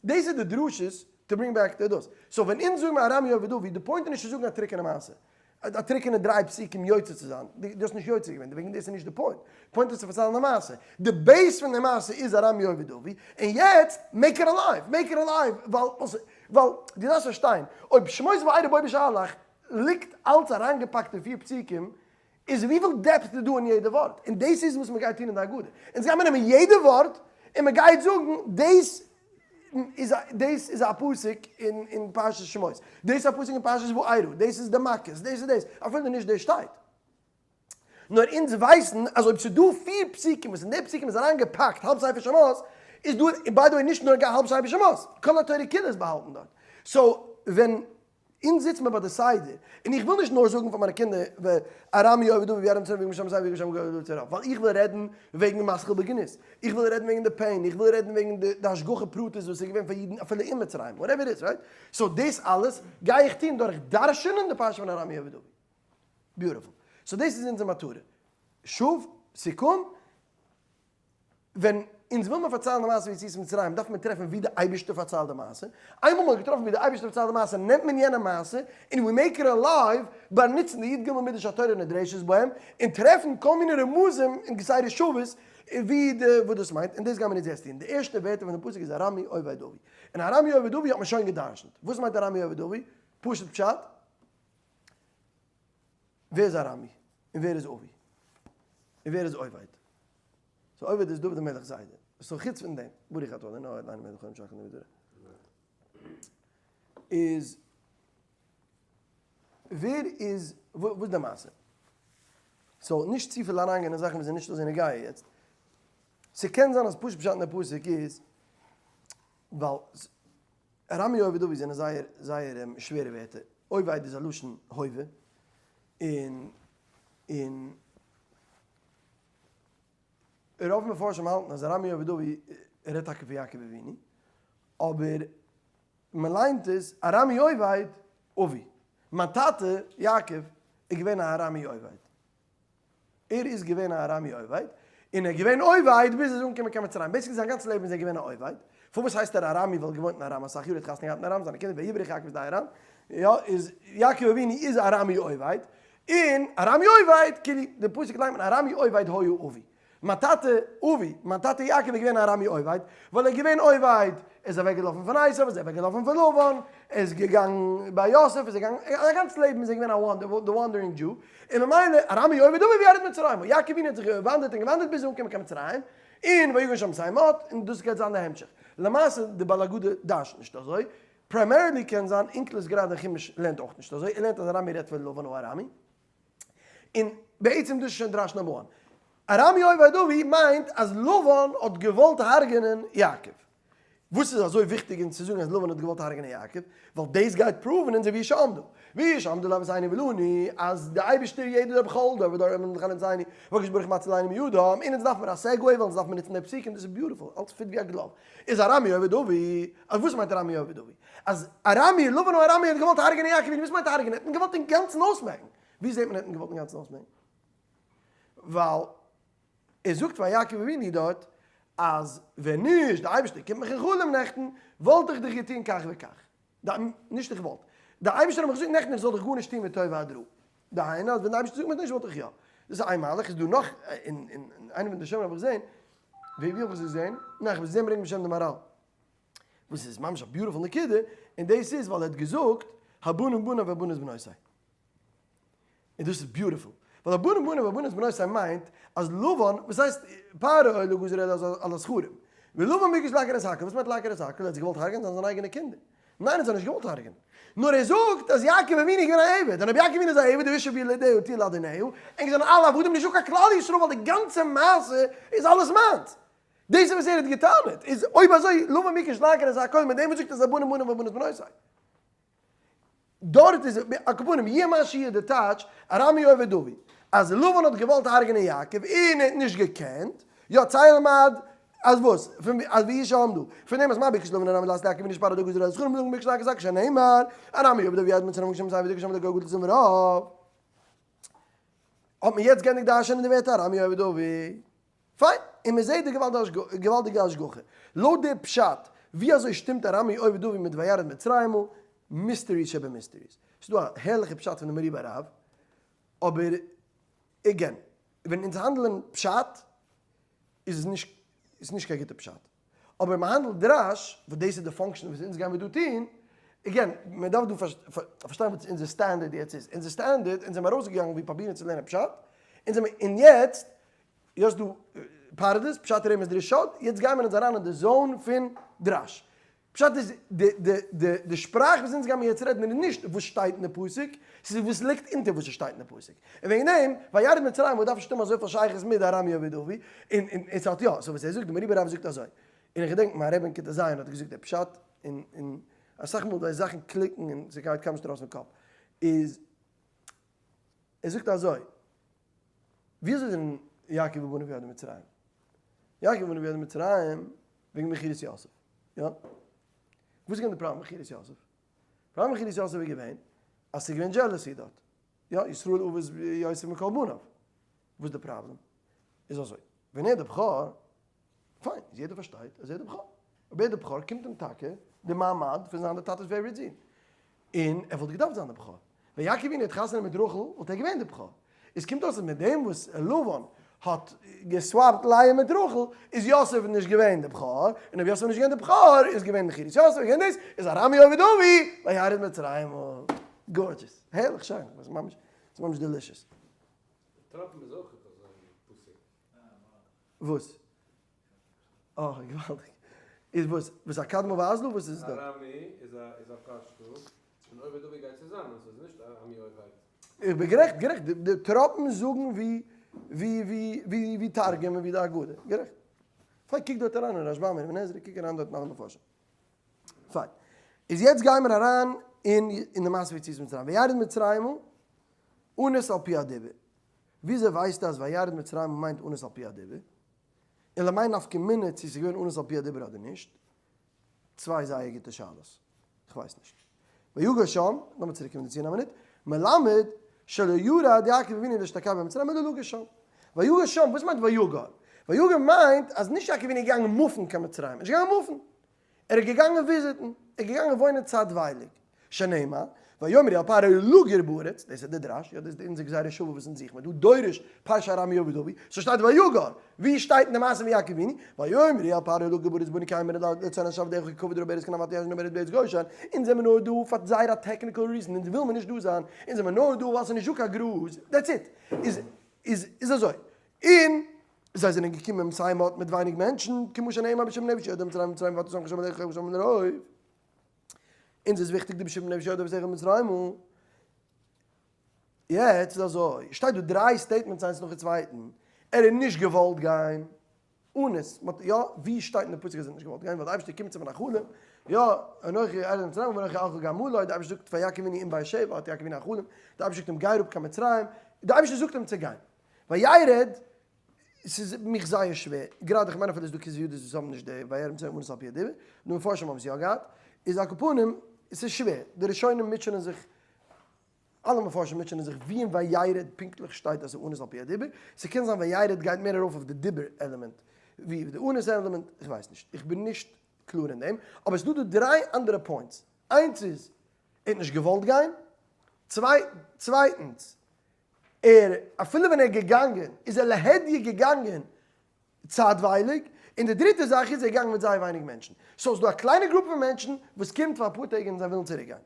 דאס איז די דרשות to bring back די דאס, so ווען אונז זאגן מיר ארמי אובד אבי, די point איז נישט צו זאגן א טרוקענע מעשה, א טרוקענע דריי פסוקים יוצא צו זיין, דו האסט נישט יוצא געווען, וועגן דאס איז נישט די point, די point איז צו פארציילן א מעשה, די base פון די מעשה איז ארמי אובד אבי, און יעצט make it alive, make it alive, ווייל ווייל דו דארפסט פארשטיין, אויב שמות וארא בא בשלח ליגט אלץ אריינגעפאקט אין פיר פסוקים, איז וויפיל depth איז דא אין יעדע ווארט? און דאס איז וואס מען גייט טון אין די הגדה. אונז גיימער נעמען יעדע ווארט און מען גייט זאגן דאס איז א דאס איז א פסוק אין אין פרשת שמות, דאס איז א פסוק אין פרשת וארא, דאס איז די מכות, דאס איז דאס, אפילו נישט דאס שטייט. נאר אונז ווייסן אז אויב ס'איז דא פיר פסוקים וואס אין די פסוקים איז אריינגעפאקט האלב ספר שמות, איז דא, און by the way נישט נאר האלב ספר שמות, כל התורה כולה איז באהאלטן דארט. so ווען אונז זיצט מען ביי די סדר, און איך וויל נישט נאר זאגן פאר מיינע קינדער ארמי אובד אבי וירד מצרים ויגור שם זיי ויגור שם גוי וצר רב, ווייל איך וויל רעדן וועגן משכיל בגנות, איך וויל רעדן וועגן די pain, איך וויל רעדן וועגן די השגחה פרטית וואס איז געווען פאר אידן אפילו אין מצרים, whatever it is, right? so דאס אלעס גיי איך טון דורך דרש'נען די פרשה פון ארמי אובד אבי. beautiful. so דאס איז אונזער מטרה. שוב, סיכום, ווען אונז וויל מען פארציילן די מעשה פון יציאת מצרים דארף מען טרעפן ווי די אייבערשטער פארציילט די מעשה, איינמאל מען האט געטראפן ווי די אייבערשטער פארציילט די מעשה נעמט מען יענע מעשה און we make it alive ביי נוצן די י"ג מידות שהתורה נדרשת בהם און טרעפן כל מיני רמזים און גזירות שוות ווי די וואס דאס מיינט און דאס גיימער אונז יעצט טון, די ערשטע ווערטער פון די פסוק איז ארמי אובד אבי, און ארמי אובד אבי האט מען שוין גע'דרש'נט, וואס מיינט ארמי אובד אבי? פשוט פשט? ווער איז ארמי? און ווער איז אבי? און ווער איז עובד? so עובד איז דוד המלך זיידע. so חוץ פון דעם, ברוך אתה ה' אלוהינו מלך העולם שהכל נהיה בדברו. איז ווער איז וואס איז די מעשה? so נישט צופיל אריינגיין אין זאכן וואס איז נישט אזוי נוגע יעצט. ס'קען זיין אז פשוט פשט אין די פסוק איז ווייל ארמי אובד אבי זענען זייער זייער שווערע ווערטער. אובד איז א לשון הווה, און און רוב מפרשים האלטן אז ארמי אובד אבי רעדט טאקע פון יעקב אבינו, אבער מען ליינט עס ארמי אובד אבי, מיין טאטע יעקב איז געווען א ארמי אובד. ער איז געווען א ארמי אובד, און ער איז געווען אובד ביז ער איז אנגעקומען קיין מצרים, basically זיין גאנצע לעבן איז ער געווען א אובד, פארוואס הייסט ער ארמי ווייל ער האט געוואוינט אין ארם אסאך יאר, ער האט חתונה געהאט אין ארם, זיינע קינדער ויברח יעקב משדה ארם, יא, איז יעקב אבינו איז ארמי אובד, און ארמי אובד, כאילו די פסוק ליינט מען ארמי אובד היה אבי, מיין טאטע אבי, מיין טאטע יעקב איז געווען ארמי אובד, ווייל ער איז געווען אובד, ער איז אוועק געלאפן פון עשיו, ער איז אוועק געלאפן פון לבן, ער איז געגאנגען ביי יוסף, ער איז געגאנגען, זיין גאנץ לעבן איז ער געווען א וואנדער, the wandering Jew, און ממילא ארמי אובד אבי וירד מצרימה, יעקב אבינו האט זיך געוואנדערט און געוואנדערט ביז ער איז אנגעקומען קיין מצרים, און ויגר שם שתי מאות, און דאס גייט זיין די המשך. למעשה די בעל הגדה דרש'נט נישט אזוי, primarily קען זיין אונקלוס גראדע אין חומש לערנט אויך נישט אזוי, ער לערנט אז ארמי רעדט פון לבן הארמי. און בעצם דאס איז שוין דרש number one. ארמי אובד אבי מיינט אז לבן האט געוואלט הרג'נען יעקב. וואס איז אזוי וויכטיג אונז צו זאגן אז לבן האט געוואלט הרג'נען יעקב? ווייל דאס גייט prove ן אונזער והוא שעמדה. והוא שעמדה לאבותינו ולנו אז די אייבערשטער יעדער דור בכל דור ודור עומד לכלותינו והקדוש ברוך הוא מצילנו מידם און אונז דארף מיר א segue ווייל אונז דארף מיר נוצן די פסוקים דאס איז beautiful אלץ fit ווי א glove. איז ארמי אובד אבי אז וואס מיינט ארמי אובד אבי? אז ארמי, לבן הארמי האט געוואלט הרג'נען יעקב אבינו, וואס מיינט הרג'נען? ער האט אים געוואלט אינגאנצן אויסמעקן. ווי זעט מען ער האט אים געוואלט אינגאנצן אויסמעקן? ווייל ער זאגט פאר יעקב אבינו דארט אז ווען נישט די אייבערשטער קומט מיך אין חלום נעכטן וואלט איך דיך געטון כך וכך. נישט איך וואלט. די אייבערשטער האט מיך געזאגט נעכטן איך זאל דיך גארנישט טון מטוב עד רע. דהיינו אז ווען די אייבערשטער זאגט מיך נישט וואלט איך יא. דאס איז איין מהלך, איז דא נאך אין איינע פון די שומרים האב איך געזען, ווי האב איך עס געזען? ניין איך האב עס געזען ברענגט בשם די מהר"ל. וואס איז ממש א beautiful נקודה, און דאס איז ווייל ער האט געזאגט הבנים בניי והבנות בנותי. און דאס איז beautiful, ווייל הבנים בניו והבנות בנותיו מיינט אז לבן, וואס הייסט פרעה לא גזר אלא על הזכרים, ולבן ביקש לעקור את הכל, וואס מיינט לעקור את הכל? ער האט זיי געוואלט הרג'ענען זיי זענען זיינע אייגענע קינדער. ניין ער האט זיי נישט געוואלט הרג'ענען, נאר ער זאגט אז יעקב אבינו איז געווען א עבד, און אויב יעקב אבינו איז א עבד האשה וילדיה תהיה לאדוניה, ענק זענען אלע עבדים נישטא קיין כלל ישראל ווייל די גאנצע מעשה איז אלעס מיינס. דאס איז וואס ער האט געטענה'ט, איז אויב אזוי לבן ביקש לעקור את הכל מיט דעם וואס זאגט אז הבנים בניו והבנות בנותיו. דארט איז, על כל פנים, יהיה מה שיהיה די טייטש, ארמי אובד אבי, אז לבן האט געוואלט הרג'נען יעקב און ער האט נישט געקענט, יא צא ולמד, אז וואס? פון ווי אז ויהי שעמדו? פון דעם אז מה ביקש לבן ארמי לעשות ליעקב ונשפט הדגה זרע זכרים לבן ביקש לעקור את שנאמר, ארמי אובד אבי יד מצרים כשם זיין ודגה שם דגה גדול צום רב. האט מען יעצט גענדיגט דרש'ענען די ווערטער ארמי אובד אבי. פיין, און מען זעט די געוואלדיגע השגחה. לויט די פשט, ווי אזוי שטימט ארמי אובד אבי מיט וירד מצרימה? mysteries שב mysteries. ס'איז דא א הערליכע פשט פון די מהר"י ביי רב, אבער again, ווען אונז האנדלען פשט, איז עס נישט איז נישט קיין גוטע פשט. אבער מען האנדלט דרש, וואס דאס איז די function וואס אונז גיימיר דא טון, again, מען דארף דא פארשטיין וואס אונזער standard יעצט איז. אונזער standard, אונז זעמיר ארויסגעגאנגען ווי פראבירן צו לערנען פשט, אונז זעמיר, און יעצט, יאסט דא פרדס, פשט רמז דרשות, יעצט גיימיר אונז אריין אין די zone פון דרש. פשט איז, די די די די שפראך וואס אונז גיימיר יעצט רעדן איז נישט וואס שטייט אין די פסוק, ס'איז וואס ליגט אונטער וואס ס'שטייט אין די פסוק. און וועגן דעם, וירד מצרימה וואס דארף נישט האבן אזויפיל שייכות מיט די ארמי אובד אבי, און און און ס'האט יא, so וואס ער זאגט, די מהר"י ביי רב זאגט אזוי, און איך געדענק מיין רבי אין כיתה ז' האט געזאגט די פשט, און און אסאך מאל די זאכן קליקן און ס'גייט קיינמאל נישט ארויס פון קאפ, איז ער זאגט אזוי, ווי אזוי זענען יעקב ובניו ירדו מצרים? יעקב ובניו ירדו מצרים וועגן מכירת יוסף, יא? וואס איז געווען די פראבלעם מיט מכירת יוסף? פראבלעם מיט מכירת יוסף איז געווען אז ס'איז געווען jealousy דארט, יא, ישראל אבות יוסף מכל בניו. וואס איז די פראבלעם? איז אזוי, ווען ער איז די בכור, פיין, איז יעדער פארשטייט אז ער איז די בכור. אויב ער איז די בכור קומט אים טאקע די מעמד פון זיין די טאטע'ס favorite זון. און ער וואלט געדארפט זיין די בכור. ווען יעקב אבינו האט חתונה מיט רחל וואלט ער געווען די בכור. עס קומט אויס אז מיט דעם וואס לבן האט גע swap ט לאה מיט רחל איז יוסף נישט געווען די בכור, און אויב יוסף איז נישט געווען די בכור איז געווען מכירת יוסף געווען דאס איז ארמי אובד אבי וירד מצרימה. Gorgeous. הערליך שיין. ס'איז ממש ממש delicious. די טראפן איז אויך אזוי פסוק. וואס? אה, געוואלדיג. איז וואס? וואס א קדמה ואזלא? וואס איז דא? ארמי איז א איז א פשטא, און עובד אבי גייט צוזאמען, ס'איז נישט ארמי אובד. איך בין גערעכט, גערעכט. די טראפן זאגן ווי ווי ווי ווי ווי תרגום און ווי די הגדה. גערעכט. פיין, קוק דארט אריין אין רשב"ם און אבן עזרא, קוק אריין דארט אין אלע מפרשים. פיין. איז יעצט גיימער אריין אין אין די מעשה פון יציאת מצרים. וירד מצרימה אנוס על פי הדיבור. וויאזוי ווייסטו אז וירד מצרימה מיינט אנוס על פי הדיבור? און למאי נפקא מינה צו ס'איז געווען אנוס על פי הדיבור אדער נישט? צוויי זייער גוטע שאלות. כ'ווייס נישט. ויגר שם, לאמיר צוריק קומען דערצו אין א מינוט, מלמד שלא ירד יעקב אבינו להשתקע במצרים אלא לגור שם. ויגר שם, וואס מיינט ויגר? ויגר מיינט אז נישט יעקב אבינו איז געגאנגען move ן קיין מצרים, ער איז נישט געגאנגען move ן. ער איז געגאנגען visit ן, ער איז געגאנגען וואוינען צייטווייליג, שנאמר, ויאמרו אל פרעה לגור בארץ, דאס איז די דרש, יא דאס איז אונזער גזירה שוה וואס אונז זוכן מיר דא, דורש פרשה ארמי אובד אבי, ס'שטייט ויגר, ווי שטייט אין די מעשה פון יעקב אבינו, ויאמרו אל פרעה לגור בארץ באנו כי מהר לצאן אשר עבדיך כי כבד רע בארץ כנען ועתה ישנו בארץ בארץ גושן, אונז זעמיר נאר דא פאר זייער א technical reason, אונז וויל מיר נישט דא זיין, אונז זעמיר נאר דא ווייל ס'איז נישט דא קיין גראז, that's it, איז איז איז אזוי, און זיי זענען געקומען סיי מ'האט מיט ווייניג מענטשן, כמו שנאמר בשבעים נפש ירדו מצרימה מצרים ואתה שמך שם עליך ושם לרוב. אונז איז וויכטיג די בשבעים נפש ירדו ושכל מצרימה. יעצט איז אזוי, שטייט דא דריי statements איינס נאכן צווייטן, ער האט נישט געוואלט גיין, אנוס, מ'האט יא, ווי שטייט אין די פסוק אז ער האט נישט געוואלט גיין, ווייל די אייבערשטער קומט צו אים אין א חלום, יא, אנכי ארד מצרימה ואנכי אלך גם עלה, די אייבערשטער זאגט פאר יעקב אבינו אין באר שבע האט יעקב אבינו א חלום, די אייבערשטער זאגט אים גיי אראפ קיין מצרים, די אייבערשטער זאגט אים צו גיין. וירד, ס'איז מיך זייער שווער, גראדע איך מיין אפילו ס'איז דא כתבי ידות וואס האבן נישט די וירד מצרים אנוס על פי הדיבור, די מפרשים האבן עס יא געהאט, איז על כל פנים, ס'איז שווער, די ראשונים מוטשענען זיך, אלע מפרשים מוטשענען זיך ווי אין וירד פונקטליך שטייט אז ס'איז אנוס על פי הדיבור, ס'קען זיין וירד גייט מער ארויף אויף די דיבור עלעמענט ווי די אנוס עלעמענט, איך ווייס נישט, איך בין נישט קלאר אין דעם, אבער ס'איז דא דא דריי אנדערע points, איינס איז, ער האט נישט געוואלט גיין, צווייטנס, ער, אפילו ווען ער איז געגאנגען, איז ער להדיא געגאנגען צייטווייליג, און די דריטע זאך איז ער איז געגאנגען מיט זייער ווייניג מענטשן. so ס'איז דא א קליינע גרופע פון מענטשן וואס קומט פאר אפאר טעג און זיי ווילן צוריק גיין.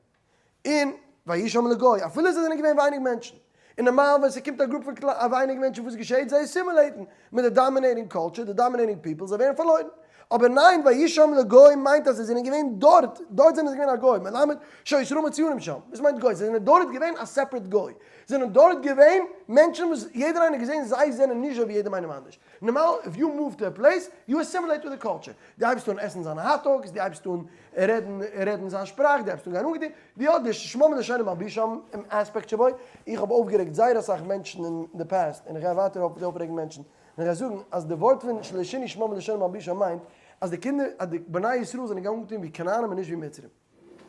און ויהי שם לגוי, אפילו זיי זענען געווען ווייניג מענטשן. און נארמאל ווען ס'קומט א group פון א ווייניג מענטשן וואס געשעהט? זיי assimilate ן מיט די dominating culture, די dominating people, זיי ווערן פארלוירן. אבער ניין, ויהיו שם לגוי מיינט אז זיי זענען געווען דארט, דארט זענען זיי געווען א גוי, מלמד שישראל מצוינים שם. וואס מיינט גוי? זיי זענען דארט געווען א separate גוי. זענען דארט געווען מענטשן וואס יעדער איינער האט געזעהן זיי זענען נישט אזוי ווי יעדעם איינעם אנדערש. נארמאל if you move to a place you assimilate with the culture, דו הייבסט אן עסן זיינע hot dogs, דו הייבסט אן רעדן רעדן זיין שפראך, דו הייבסט אן גיין אנגעטון, דו האסט די שמם לשונם מלבישם aspect שבו, איך האב אויפגערעגט זייער אסאך מענטשן אין די past און איך גיי ווייטער אויפרעגן מענטשן, און איך גיי זאגן אז די ווארט פון שלא שינו שמם ולשונם מלבישם מיינט אז די קינדער אז די בני ישראל זענען געגאנגען אנגעטון ווי כנענים און נישט ווי מצרים.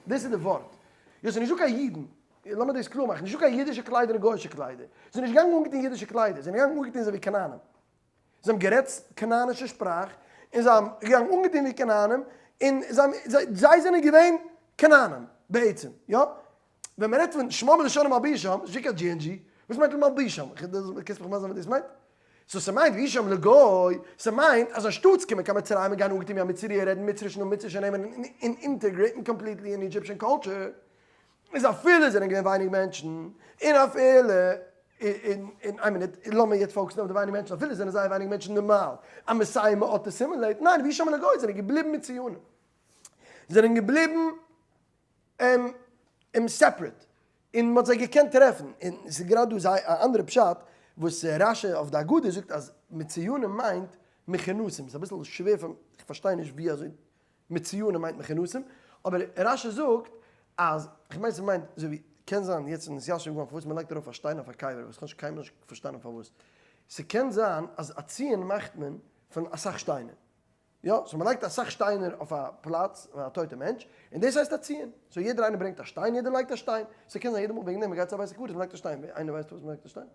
דאס איז די ווארט. יא ס'איז נישטא קיין אידן, לאמיר דאס קלאר מאכן, נישטא קיין אידישע קליידער און גוי'אישע קליידער. זיי זענען נישט געגאנגען אנגעטון אידישע קליידער, זיי זענען געגאנגען אנגעטון אזוי ווי כנענים. זיי האבן גערעדט כנענישע שפראך, און זיי האבן געגאנגען אנגעטון ווי כנענים, און זיי זענען געווען כנענים בעצם, יא? ווען מען רעדט פון שמם ולשונם מלבישם, איז נישט קיין דזשי ענד דזשי, וואס מיינט מלבישם? קענסט מיך מסביר זיין וואס דאס מיינט? so ס'מיינט ויהיו שם לגוי, ס'מיינט אז אנשטאטס קומען קיין מצרים און גיין אנגעטון ווי א מצרי און רעדן מצריש און מצרישע נעמען און integrate ן completely אין Egyptian culture, איז אפילו זענען געווען ווייניג מענטשן, און אפילו, און איין מינוט, לאמיר יעצט focus ן אויף די ווייניג מענטשן, אפילו זענען זייער ווייניג מענטשן נארמאל, א מסייע מ'האט assimilate, ניין ויהיו שם לגוי זענען געבליבן מצוינים, זענען געבליבן און separate, און מ'האט זיי געקענט טרעפן, און ס'איז גראדע דא זייער א אנדערע פשט וואס רשי אויף די הגדה זאגט אז מצוינים מיינט מכונסים, ס'איז אביסל שווער פאר, כ'פארשטיי נישט ווי אזוי מצוינים מיינט מכונסים, אבער רשי זאגט אז, כ'מיין ס'מיינט אזוי ווי, קען זיין יעצט איז נתיישב געווארן פארוואס מ'לייגט ארויף א שטיין אויף א קבר, וואס כ'האב נישט קיינמאל נישט פארשטאנען פארוואס, ס'קען זיין אז א ציון מאכט מען פון אסאך שטיינער. יא, so מ'לייגט אסאך שטיינער אויף א פלאץ פון א טויטע מענטש, און דאס הייסט א ציון. so יעדער איינער ברענגט א שטיין, יעדער לייגט א שטיין. ס'קען זיין יעדע מאל וועגן דעם מ'גייט צו א בית הקברות מ'לייגט א שטיין. איינער ווייסט פארוואס מ'לייגט א שטיין?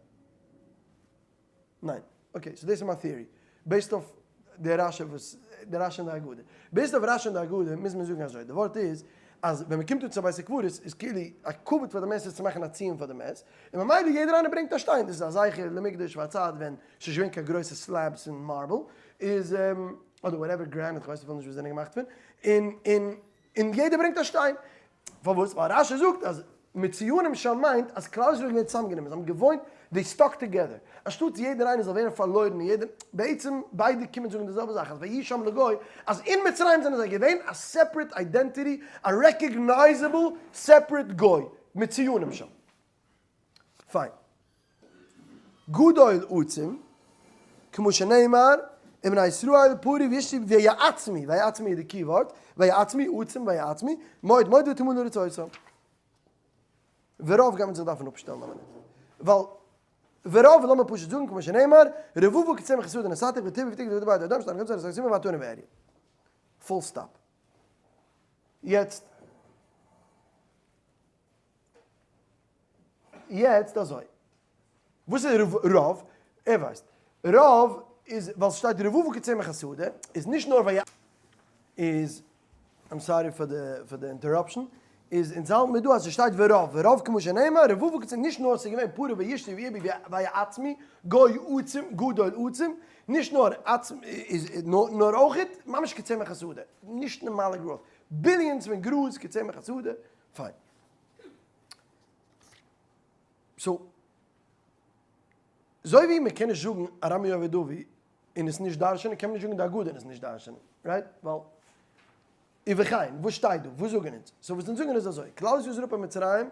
ניין. okay, so דאס איז מיין theory. based אויף די רשי וואס, די רשי אין די הגדה. based אויף רשי אין די הגדה מוז מען זאגן אזוי, די ווארט איז אז ווען מ'קומט אן צו א בית הקברות איז כאילו א כבוד פאר די מת איז צו מאכן א ציון פאר די מת, און ממילא יעדער איינער ברענגט א שטיין. דאס איז א זכר למקדש פאר א צייט ווען ס'איז נישט געווען קיין גרויסע slabs פון marble, איז, אדער whatever granite, כ'ווייס אפילו נישט וואס זענען געמאכט פון, און, און, און יעדער ברענגט א שטיין. פארוואס? ווייל רשי זאגט אז מצוינים שם מיינט אז כלל ישראל איז געווען צוזאמגענומען, זיי האבן געוואוינט, they stuck together, אנשטאטס יעדער איינער זאל ווערן פארלוירן און יעדער, בעצם ביידע קומען זאגן די זעלבע זאך, אז ויהיו שם לגוי, אז אין מצרים זענען זיי געווען א separate identity, א recognizable separate גוי, מצוינים שם. פיין. גדול עצום, כמו שנאמר, ובני ישראל פרו וישתו ויעצמו, ויעצמו איז די key ווארט, ויעצמו, עצום, ויעצמו, מאוד מאוד ותמלא הארץ אותם. ורוב גייט מען זיך דארפן אפשטעלן א מינוט. ווייל ורוב לאמיר פשוט זאגן כמו שנאמר, רבבה כצמח השדה נתתיך ותרבה ותגדל ותדבר עד אדם שתענה חוצה את ואתנו ואריה. full stop. יעצט. יעצט אזוי, וואס איז רוב? ער ווייסט. רוב איז ווייל ס'שטייט רבבה כצמח השדה, איז נישט נאר ווייל איז, I'm sorry פאר די פאר די interruption, איז אונז האלטן מיר דא אז ס'שטייט ורוב, ורוב כמו שנאמר, רבבה כצמח, נישט נאר ס'איז געווען פרו וישתו וירבו ויעצמו, גוי עצום, גדול עצום, נישט נאר עצום איז נאר אויכעט ממש כצמח השדה, נישט נארמאלע growth, billions פון גראז כצמח השדה, פיין. so, אזוי ווי מען קען נישט זאגן ארמי אובד אבי און עס נישט דרש'נען, קען מען נישט זאגן די הגדה און עס נישט דרש'נען, right? ווייל, ובכן, וואס שטייט דא? וואס זאגן אונז? so וואס אונז זאגן איז אזוי, כלל ישראל איז אראפ אין מצרים,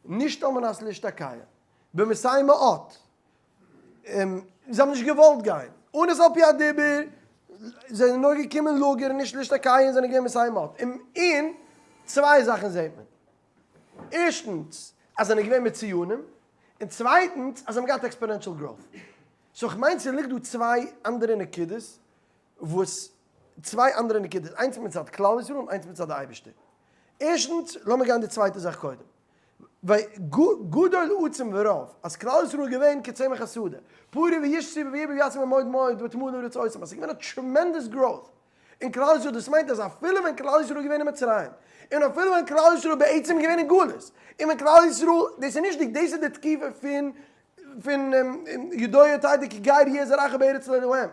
נישט על מנת להשתקע, במתי מעט, זיי האבן נישט געוואלט גיין, אן עס על פי הדיבור, זיי זענען נאר געקומען לגור און נישט להשתקע און זענען געווען מתי מעט. און צוויי זאכן זעט מען. ערשטנס, אז זיי זענען געווען מצוינים, און צווייטנס, אז זיי האבן געהאט exponential growth. so כ'מיין ס'ליגט דא צוויי אנדערע נקודות וואס, צוויי אנדערע נקודות, איינס מצד כלל ישראל און איינס מצד די אייבערשטער. ערשטנס, לאמיר גיין די צווייטע זאך קודם. גדול עצום ורב, אז כלל ישראל איז געווען כצמח השדה, פרו וישתו וירבו ויעצמו מאוד מאוד ותמלא הארץ אותם, אז ס'איז געווען א tremendous growth אין כלל ישראל, דאס מיינט אז אפילו ווען כלל ישראל איז געווען אין מצרים, און אפילו ווען כלל ישראל איז בעצם געווען אין גלות, און ווען כלל ישראל, דאס איז נישט די, דאס איז די תקופה פון פון ידוע תדע כי גר יהיה זרעך בארץ לא להם.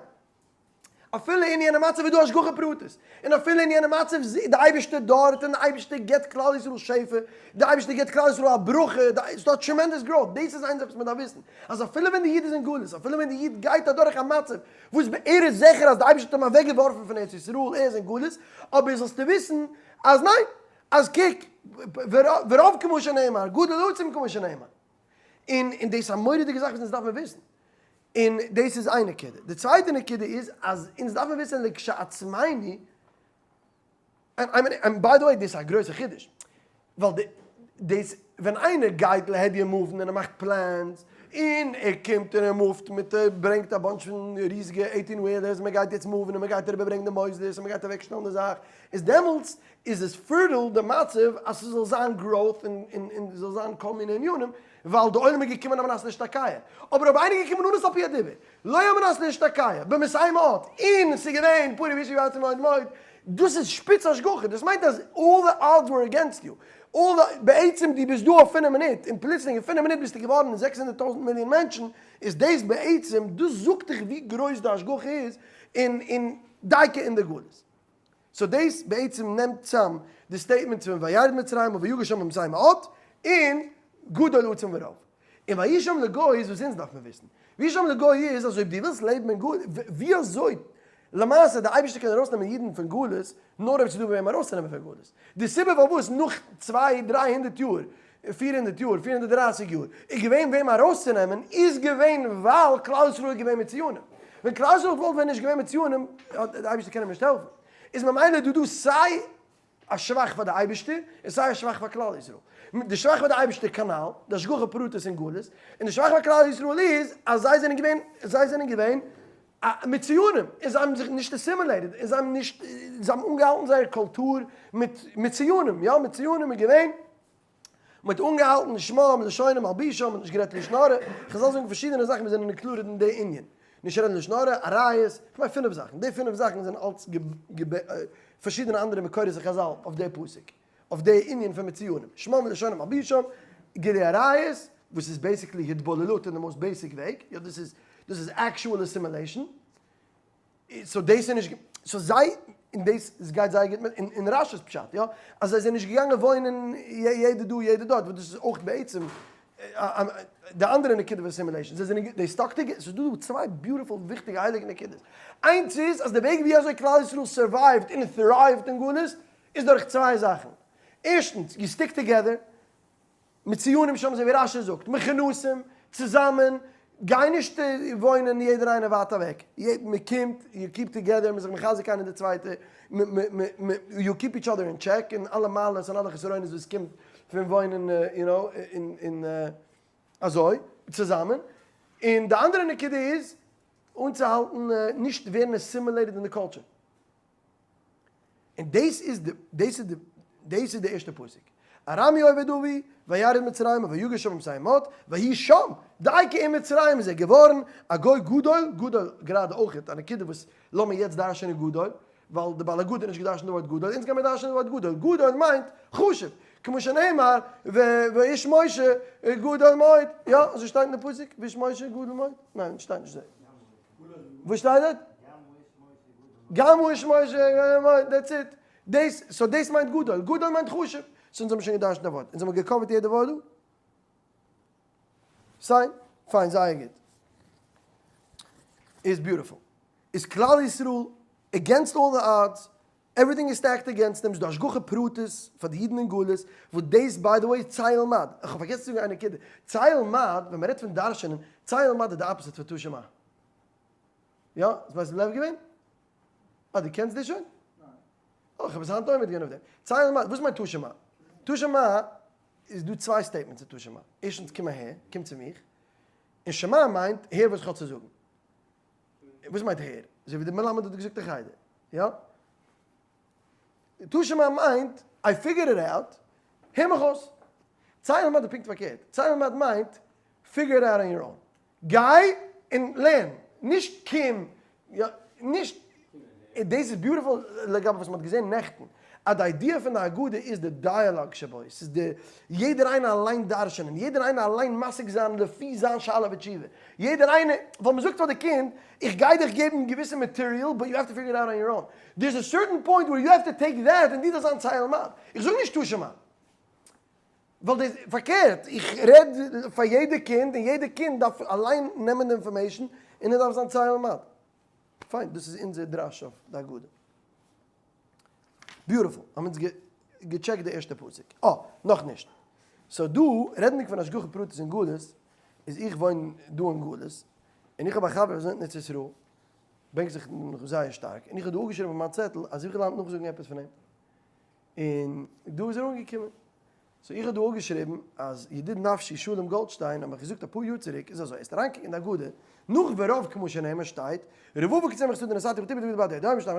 אפילו אין יענע מצב איז דא השגחה פרטית, און אפילו אין יענע מצב איז די אייבערשטער דארט און די אייבערשטער געבט כלל ישראל שפע, די אייבערשטער געבט כלל ישראל א ברכה, ס'איז דא tremendous growth, דאס איז איין זאך וואס מען דארף וויסן, אז אפילו ווען די איד איז אין גלות, אפילו ווען די איד גייט אדורך א מצב וואס ער איז זיכער אז די אייבערשטער האט אים אוועקגעווארפן פון ארץ ישראל, ער איז אין גלות, אבער זאלסטו וויסן אז ניין, אז קוק, ורב כמו שנאמר, גדול עצום כמו שנאמר. און און דאס איז א מורא'דיגע זאך וואס אונז דארף מען וויסן. און דאס איז איין נקודה. די צווייטע נקודה איז אז אונז דארף מען וויסן לכשעצמינו, און by the way דאס איז א גרויסע חידוש, ווייל די דאס ווען איינער גייט להדיא move ן און ער מאכט plans, און ער קומט און ער move ט מיט ער ברענגט א bunch פון ריזיגע 18 wheelers מען גייט יעצט move ן און מען גייט אריבער ברענגען די מוסדות און מען גייט אוועק שטעלן די זאך, איז דעמאלטס איז עס fertile די מצב אז ס'זאל זיין growth און ס'זאל זיין כל מיני ענינים, ווייל די עולם איז געקומען על מנת להשתקע. אבער אויב איינער איז געקומען אן עס על פי הדיבור, לא על מנת להשתקע, במתי מעט, און ס'איז געווען פרו ורבו וירבו מאוד מאוד, דאס איז שפיץ השגחה, דאס מיינט אז all the odds were against you, all the, בעצם דו ביסט דא אויף פינף מינוט, און פלוצלינג אין פינף מינוט ביסטו געווארן 600,000 מיליאן מענטשן, איז דאס בעצם, דאס זאגט דיך ווי גרויס די השגחה איז, און דייקא אין די גלות. so דאס בעצם נעמט צאם די statements פון וירד מצרימה ויגר שם במתי מעט און גדול עצום ורב. און ויהי שם לגוי איז וואס אונז דארף מען וויסן. ויהי שם לגוי איז אז אויב דו ווילסט לעבן אין גלות, ווי אזוי למעשה די אייבערשטער קען ארויסנעמען אידן פון גלות נאר אויב ס'איז דא וועם ארויסצונעמען פון גלות. די סיבה פארוואס נאך צוויי דריי הונדערט יאר, 400 יאר, 430 יאר, איז געווען וועם ארויסצונעמען איז געווען ווייל כלל ישראל איז געווען מצויינים. ווען כלל ישראל וואלט ווען נישט געווען מצויינים האט די אייבערשטער קען אים נישט העלפן. איז ממילא דא דא סיי א שבח פאר די אייבערשטער און סיי א שבח פאר כלל ישראל. די שבח פאר די אייבערשטער כנל, די השגחה פרטית אין גלות, און די שבח פאר כלל ישראל איז אז זיי זענען געווען, זיי זענען געווען מצויינים, און זיי האבן זיך נישט assimilated, און זיי האבן נישט, זיי האבן אנגעהאלטן זייער קולטור מיט מצויינים, יא מצויינים איז געווען, מען האט אנגעהאלטן שמם לשונם מלבישם, מען האט נישט גערעדט לשון הרע, חזל זאגן פארשידענע זאכן וואס זענען included אין די ענין, נישט רעדן לשון הרע, עריות, כ'מיין פינף זאכן, די פינף זאכן זענען אלץ פארשידענע אנדערע מקורות אין חזל אויף די פסוק, אויף די ענין פון מצויינים, שמם לשונם מלבישם, גילוי עריות, וואס איז basically התבוללות אין די most basic וועג, יא דאס איז דאס איז actual assimilation. so דאס איז נישט, so זיי, און דאס עס גייט זייער גוט מיט אין רשי'ס פשט, יא, אז זיי זענען נישט געגאנגען וואוינען יעדער דא יעדער דארט, וואס דאס איז אויך בעצם די אנדערע נקודה פון assimilation, זיי זענען they stuck together, ס'איז דא דא צוויי beautiful וויכטיגע הייליגע נקודות, איינס איז אז די וועג ווי אזוי כלל ישראל survive ט און thrive ט אין גלות איז דורך צוויי זאכן, ערשטנס, you stick together, מצויינים שם אזוי ווי רשי זאגט, מכונסים, צוזאמען, גיי נישט וואוינען יעדער איינער ווייט אוועק, מען קומט, you keep together, מען איז זיך מחזק איינער די צווייטע, you keep each other in check, און אלע מעלות און אלע חסרונות וואס קומט פון וואוינען יו נאו אין אזוי צוזאמען, און די אנדערע נקודה איז אנצוהאלטן נישט ווערן assimilated אין די culture. און דאס איז די, דאס איז די, דאס איז די ערשטע פסוק. ארמי אובד אבי, וירד מצרימה ויגר שם במתי מעט, ויהי שם, דייקא אין מצרים איז ער געווארן א גוי גדול, גדול גראדע אויכעט א נקודה וואס לאמיר יעצט דרש'ענען גדול, ווייל די בעל הגדה האט נישט געדרש'נט די ווארט גדול, אונז גיימיר דרש'ענען די ווארט גדול, גדול מיינט חשוב, כמו שנאמר ואיש משה גדול מאוד, יא אזוי שטייט אין די פסוק, ואיש משה גדול מאוד? ניין שטייט נישט אזוי. וואס שטייט דארט? גם הוא איש משה, that's it. דאס, so דאס מיינט גדול, גדול מיינט חשוב. so אונז האבן שוין געדרשנט א ווארט. אונז האבן גע cover ט יעדע ווארט דא? סיין? פיין, זייער גוט. איז beautiful. איז כלל ישראל against all the odds, everything is stacked against them, ס'איז דא השגחה פרטית פאר די אידן אין גלות, וואס דאס by the way צא ולמד, איך האב פארגעסן צו זאגן איין נקודה, צא ולמד, ווען מ'רעדט פון דרש'ענען, צא ולמד איז די opposite פון תא שמע. יא? איז בית לב געווען? אה, דו קענסט דאס שוין? ניין. אה, איך האב עס היינט עומד געווען אויף דעם. צא ולמד, וואס מיינט תא שמע? תא שמע איז דא צוויי statements צו תא שמע. ערשטנס קום אהער, קום צו מיך. און שמע מיינט הער וואס איך האב צו זאגן. וואס מיינט הער? אזוי ווי די מלמד האט געזאגט אין חדר. יא? תא שמע מיינט I figure it out, הער מיך אויס. צא ולמד איז פונקט פארקערט. צא ולמד מיינט figure it out on your own. גיי און לערן, נישט קום, יא, נישט, דאס איז beautiful לגבי וואס מען האט געזען נעכטן, אז די idea פון די הגדה איז די דיאלאג שבו, ס'איז די יעדער איינער אליין דרש'נען, יעדער איינער אליין משיג זיין לפי זיין שאלה ותשובה, יעדער איינער, ווייל מ'זאגט פאר די קינד, איך גיי דיך געבן געוויסע material, but you have to figure it out on your own. There is a certain point where you have to take that און דו דארפסט זיין צא ולמד. איך זאג נישט תא שמע. ווייל דאס, פארקערט, איך רעד פאר יעדע קינד און יעדע קינד דארף אליין נעמען די information און ער דארף זיין צא ולמד. פיין, דאס איז אונזער דרש אויף די הגדה. Beautiful. האבן אונז געטשעקט די ערשטע פסוק. אה, נאכנישט. So דא, רעדנדיג פון השגחה פרטית אין גלות, איז איך וואוין דא אין גלות, און איך האב א חבר וואס וואוינט אין ארץ ישראל, בענק זיך נאך זייער שטארק, און איך האב דא אפגעשריבן אויף מיין צעטל אז איך וויל היינט נאכזאגן עפעס פון אים. און דא איז ער אנגעקומען. So איך האב דא אפגעשריבן אז ידיד נפשי שלום גאלדשטיין האט מיך געזאגט אפאר יאר צוריק איז אזוי, עסט אריינקוקן אין די הגדה, נאך ורוב כמו שנאמר שטייט, רבבה כצמח שדה נתתי ותפתח בדבר די אדום שטייט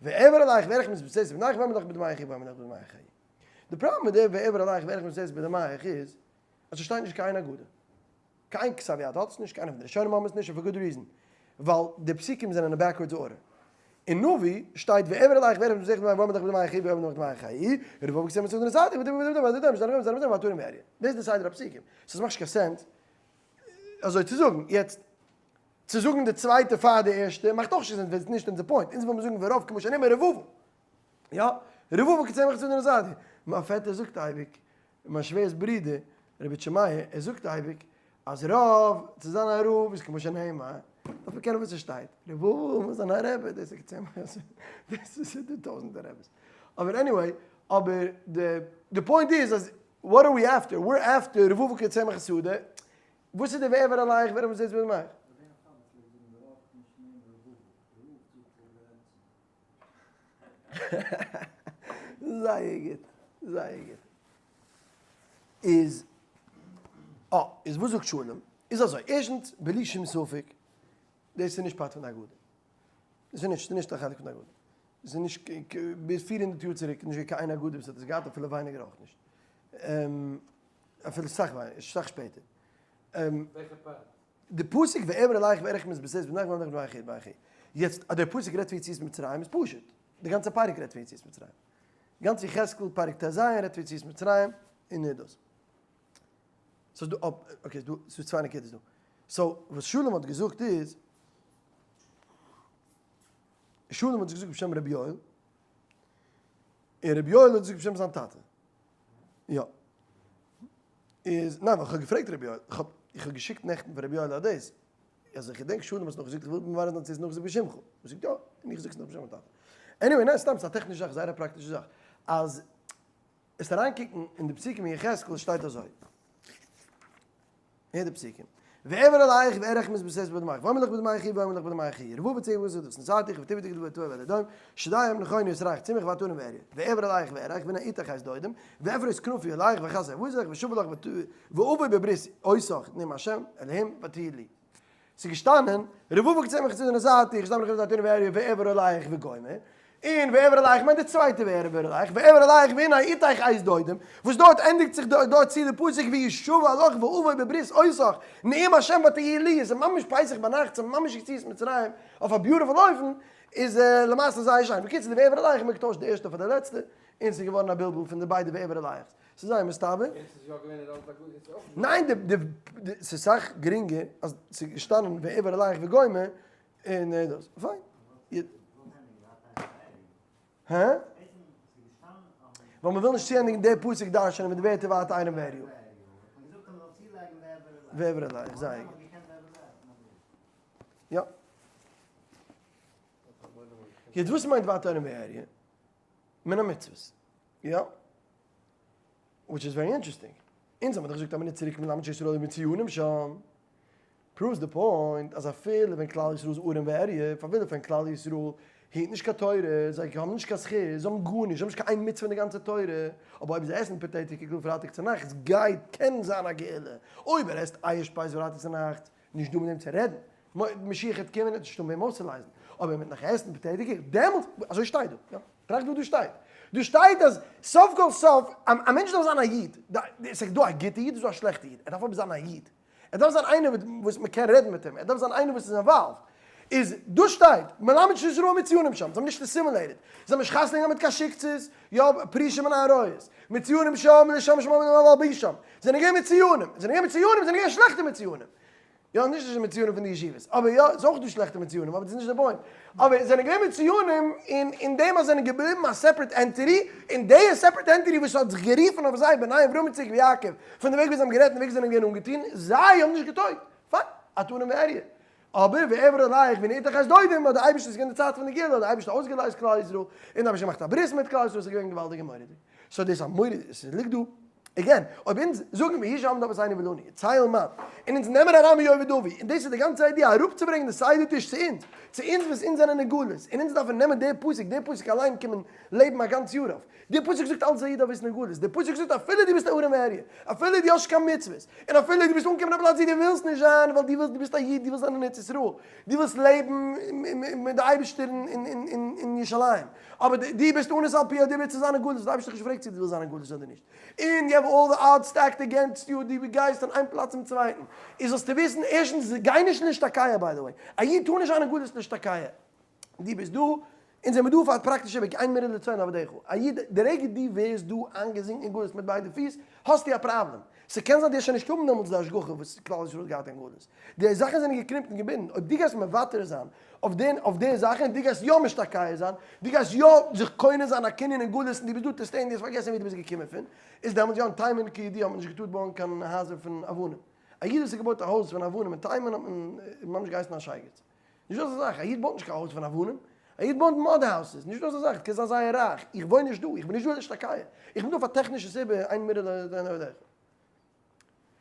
ואעבר עליך ואראך מתבוססת בדמיך ואעמוד לך בדמיך ואעמוד לך בדמיך. די פראבלעם מיט די ואעבר עליך ואראך מתבוססת בדמיך איז אז ס'שטייט נישט קיין הגדה. קיין כתב יד האט עס נישט, קיינער פון די ראשונים האבן עס נישט, און for good reason, ווייל די פסוקים זענען אין backwards order. אין נביא שטייט ואעבר עליך ואראך מתבוססת בדמיך ואעמוד לך בדמיך ואעמוד לך בדמיך רבבה כצמח שדה נתתי דאס איז די סדר הפסוקים, so עס מאכט נישט קיין sense אזוי צו זאגן. יעצט, צו זאגן די צווייטע פאר די ערשטע מאכט אויך נישט קיין sense ווייל עס איז נישט אונזער point, אונז ווילן זאגן ורוב כמו שנאמר רבבה. יא, רבבה כצמח שדה נתתי. מיין פעטער זאגט אייביג, מיין שווער'ס ברודער, רבי איטשע מאיר, ער זאגט אייביג אז רוב, צו זיין א רב איז כמו שנאמר, דארף מען קענען וואס עס שטייט, רבבה מוז זיין א רבי, דאס איז כצמח, דאס איז די טויזענטער רבי'ס. אבער anyway, אבער די point איז אז what are we after? We're after רבבה כצמח שדה, וואס איז די ואעבר עליך ואראך מתבוססת בדמיך? זייער גוט, זייער גוט. איז, אה, איז וואס זאגט שלום? איז אזוי, ערשטנס, בלי שום ספק, דאס איז נישט part פון די הגדה. דאס איז נישט, נישט א חלק פון די הגדה. דאס איז נישט, ביז 400 יאר צוריק איז נישט געווען קיין איין הגדה וואס האט עס געהאט, אפילו ווייניגער אויך נישט. אפילו סאך ווייניגער, סאך שפעטער. וועלכע part? די פסוק ואעבר עליך ואראך מתבוססת בדמיך ואעמוד לך בדמיך בדמיך. יעצט אז דער פסוק רעדט פון יציאת מצרים איז פשוט, די גאנצע פרק רעדט פון יציאת מצרים. גאנץ יחזקאל פרק טז רעדט פון יציאת מצרים און נאר דאס. ס'איז דא, okay, ס'איז דא, ס'איז צוויי נקודות דא. So וואס שלום האט געזאגט איז, שלום האט געזאגט בשם רבי יואל, און רבי יואל האט געזאגט בשם זיין טאטע. יא. איז, ניין, ווייל איך האב געפרעגט רבי יואל, איך האב, איך האב געשיקט נעכטן פאר רבי יואל א דאס, אז איך געדענק שלום האסט נאך געזאגט איך וויל מברר זיין צו עס איז נאך בשמך, ער זאגט יא, און איך זאג עס נאך בשם מיין טאטע. Anyway, ניין, סתם, ס'איז א טעכנישע זאך, זייער א פראקטישע זאך, אז עס אריינקוקן אין די פסוקים אין יחזקאל שטייט אזוי. הער די פסוקים. ואעבר עליך ואראך מתבוססת בדמיך, ואעמוד לך בדמיך ואעמוד לך בדמיך, רבבה כצמח שדה נתתיך ותפתח כדברי תוהו ואל אדום, שדים נכונו את ריח צמח ועטרים ואריה. ואעבר עליך ואראך והנה עתך עת דודים, ואפרוש כנפי עליך ואכסה אווזך ואשוב לך ואבוא בברית אותך נאום השם אלהים ותהיי לי. ס'איז געשטאנען, רבבה כצמח שדה נתתיך, שדים נכונו את ריח צמח ואריה, ואעבר עליך וגומר. און ואעבר עליך מיינט די צווייטע ואעבר עליך, ואעבר עליך והנה עתך עת דודים, וואס דארט ענדיגט זיך דארט צו די פסוק וישוב עליך ואבוא בברית אותך, נאום השם ותהיי לי, עס איז ממש פסח ביינאכט, ס'איז ממש יציאת מצרים, אויף א beautiful אופן, איז למעשה זייער שיין. בקיצור די ואעבר עליך האט מען געטוישט די ערשטע פאר די לעצטע, און ס'איז געווארן א בלבול פון די ביידע ואעבר עליך'ס. ס'איז זייער מסתבר. יענץ איז יא געווען אין אלטע הגדה, יענץ איז אויך געווען. ניין די די ס'איז סאך גרינגער אז ס'איז געשטאנען ואעבר עליך וגומר, און דאס. פיין. הא? ווייל מ'וויל נישט צוענדיגן די פסוק דרש'נען מיט די ווערטער ווייטער איינעם וועריו. ואעבר עליך, זייער גוט. יא. יעצט וואס מיינט ווייטער איינעם וועריו? מן המצוות. יא. Which is very interesting. אונז האבן דאך געזאגט א מינוט צוריק מלמד שישראל היו מצוינים שם. Proves די point אז אפילו ווען כלל ישראל איז ערום ועריה, אפילו ווען כלל ישראל היט נישט קיין תורה, זיי האבן נישט קיין זכות, זיי האבן גארנישט, זיי האבן נישט קיין איין מצוה אין די גאנצע תורה, אבער אויב זיי עסן potato קוגל פרייטאג צונאכטס גייט קען זיין א גאולה, אויב ער עסט אייער שפייז פרייטאג צונאכטס, נישט דא מיט וועם צו רעדן, משיח העט קומען ער האט נישט וועם אויסצולייזן, אבער ער וועט נאך עסן potato קוגל, דעמאלטס, אזוי שטייט דא, יא, טראכט וואס דא שטייט, דא שטייט אז סוף כל סוף א מענטש דארף זיין א איד, ס'איז דא א גוטע איד, ס'איז דא א שלעכטע איד, ער דארף אבער זיין א איד. ער דארף זיין איינער וואס מען קען רעדן מיט אים, ער דארף זיין איינער וואס איז involved. איז דא שטייט, מלמד שישראל מצוינים שם, זיי האבן נישט assimilated, זיי האבן נישט חתונה געהאט מיט קיין שיקצעס, יא, פרושים און עריות, מצוינים שם, לשם שמם ולמלבישם, זענען געווען מצוינים, זענען געווען מצוינים, זענען געווען שלעכטע מצוינים. יא, נישט די מצוינים פון די ישיבות, אבער יא, ס'איז אויך דא שלעכטע מצוינים, אבער דאס איז נישט די point. אבער עס זענען געווען מצוינים אין אין דעם אז זיי זענען געבליבן א separate entity, און די separate entity וואס האט זיך גערופן אויף זיי בני אברהם יצחק ויעקב, פון די וועג ווי זיי האבן גערעדט און די וועג ווי זיי זענען געווען אנגעטון, זיי האבן נישט געטויגט. פיין, את ערום ועריה. אבער ואעבור עליך והנה אתך את דודים, האט די אייבערשטער, ס'איז געווען די צייט פון די גאולה, האט די אייבערשטער אויסגעלייזט כלל ישראל, און די אייבערשטער געמאכט א ברית מיט כלל ישראל, ס'איז געווען געוואלדיג און מורא'דיג. so דאס איז א מורא'דיג, ס'ליגט דא. again, אויב אונז זאגן והוא שעמדה אבותינו ולנו, צא ולמד, און אונז נעמען אריין ביי יהוה דוד, און דאס איז די גאנצע idea אראפצוברענגען די סדר טיש צו אונז, צו אונז וואס אונז זענען אין גלות, און אונז דארפן נעמען די פסוק, די פסוק אליין קען מען לעבן א גאנץ יאר אויף. די פסוק זאגט אלץ א איד דארף וויסן אין גלות, די פסוק זאגט אפילו דו ביסט א ערום ועריה, אפילו דו האסט נישט קיין מצוות, און אפילו דו ביסט אנגעקומען א פלאץ ווי דו ווילסט נישט זיין ווייל דו ווילסט דו ביסט א איד דו ווילסט זיין אין ארץ ישראל, דו ווילסט לעבן מיט די אייבערשטער אין ירושלים, אבער דו ביסט אנוס על פי הדיבור צו זיין אין גלות, די אייבערשטער האט דיך נישט געפרעגט צו דו ווילסט זיין אין גלות אדער נישט, און you have all the odds stacked against you, דו גייסט פון איין פלאץ צום צווייטן, איז זאלסטו וויסן, ערשטנס גיי נישט להשתקע by the way, א איד טאר נישט זיין אין גלות להשתקע, דו ביסט דא, אונז זעמיר דא פאר פראקטישע וועג, אין מרעה לצאן עבדיך, א איד, די רגע דו ווערסט דא איינגעזינקן אין גלות מיט ביידע פיס, האסטו א פראבלעם, ס'קען זיין דו וועסט שוין נישט האבן דעמאלטס די השגחה וואס כלל ישראל האט געהאט אין גלות, די זאכן זענען געקניפט און געבינדן, אויב דו גייסט מוותר זיין אויף די אויף די זאכן און דו גייסט יא משתקע זיין, דו גייסט יא זיך קונה זיין א קנין אין גלות און דו ביסט דא to stay און דו האסט פארגעסן ווי דו ביסט געקומען פון, איז דעמאלטס יא אין תימן כידוע האט מען נישט געטארט בויען קיין הייזער פון אבנים, א איד וואס האט געבויט א הויז פון אבנים אין תימן האט מען ממש געהייסן א שייגעץ. נישט דא אזא זאך, א איד בויט נישט קיין הויז פון אבנים, א איד בויט mud houses, נישט דא אזא זאך, קענסט זיין זייער רייך, איך וואוין נישט דא, איך בין נישט דא להשתקע, איך בין דא פאר טעכנישע סיבה, אין מרעה לצאן עבדיך.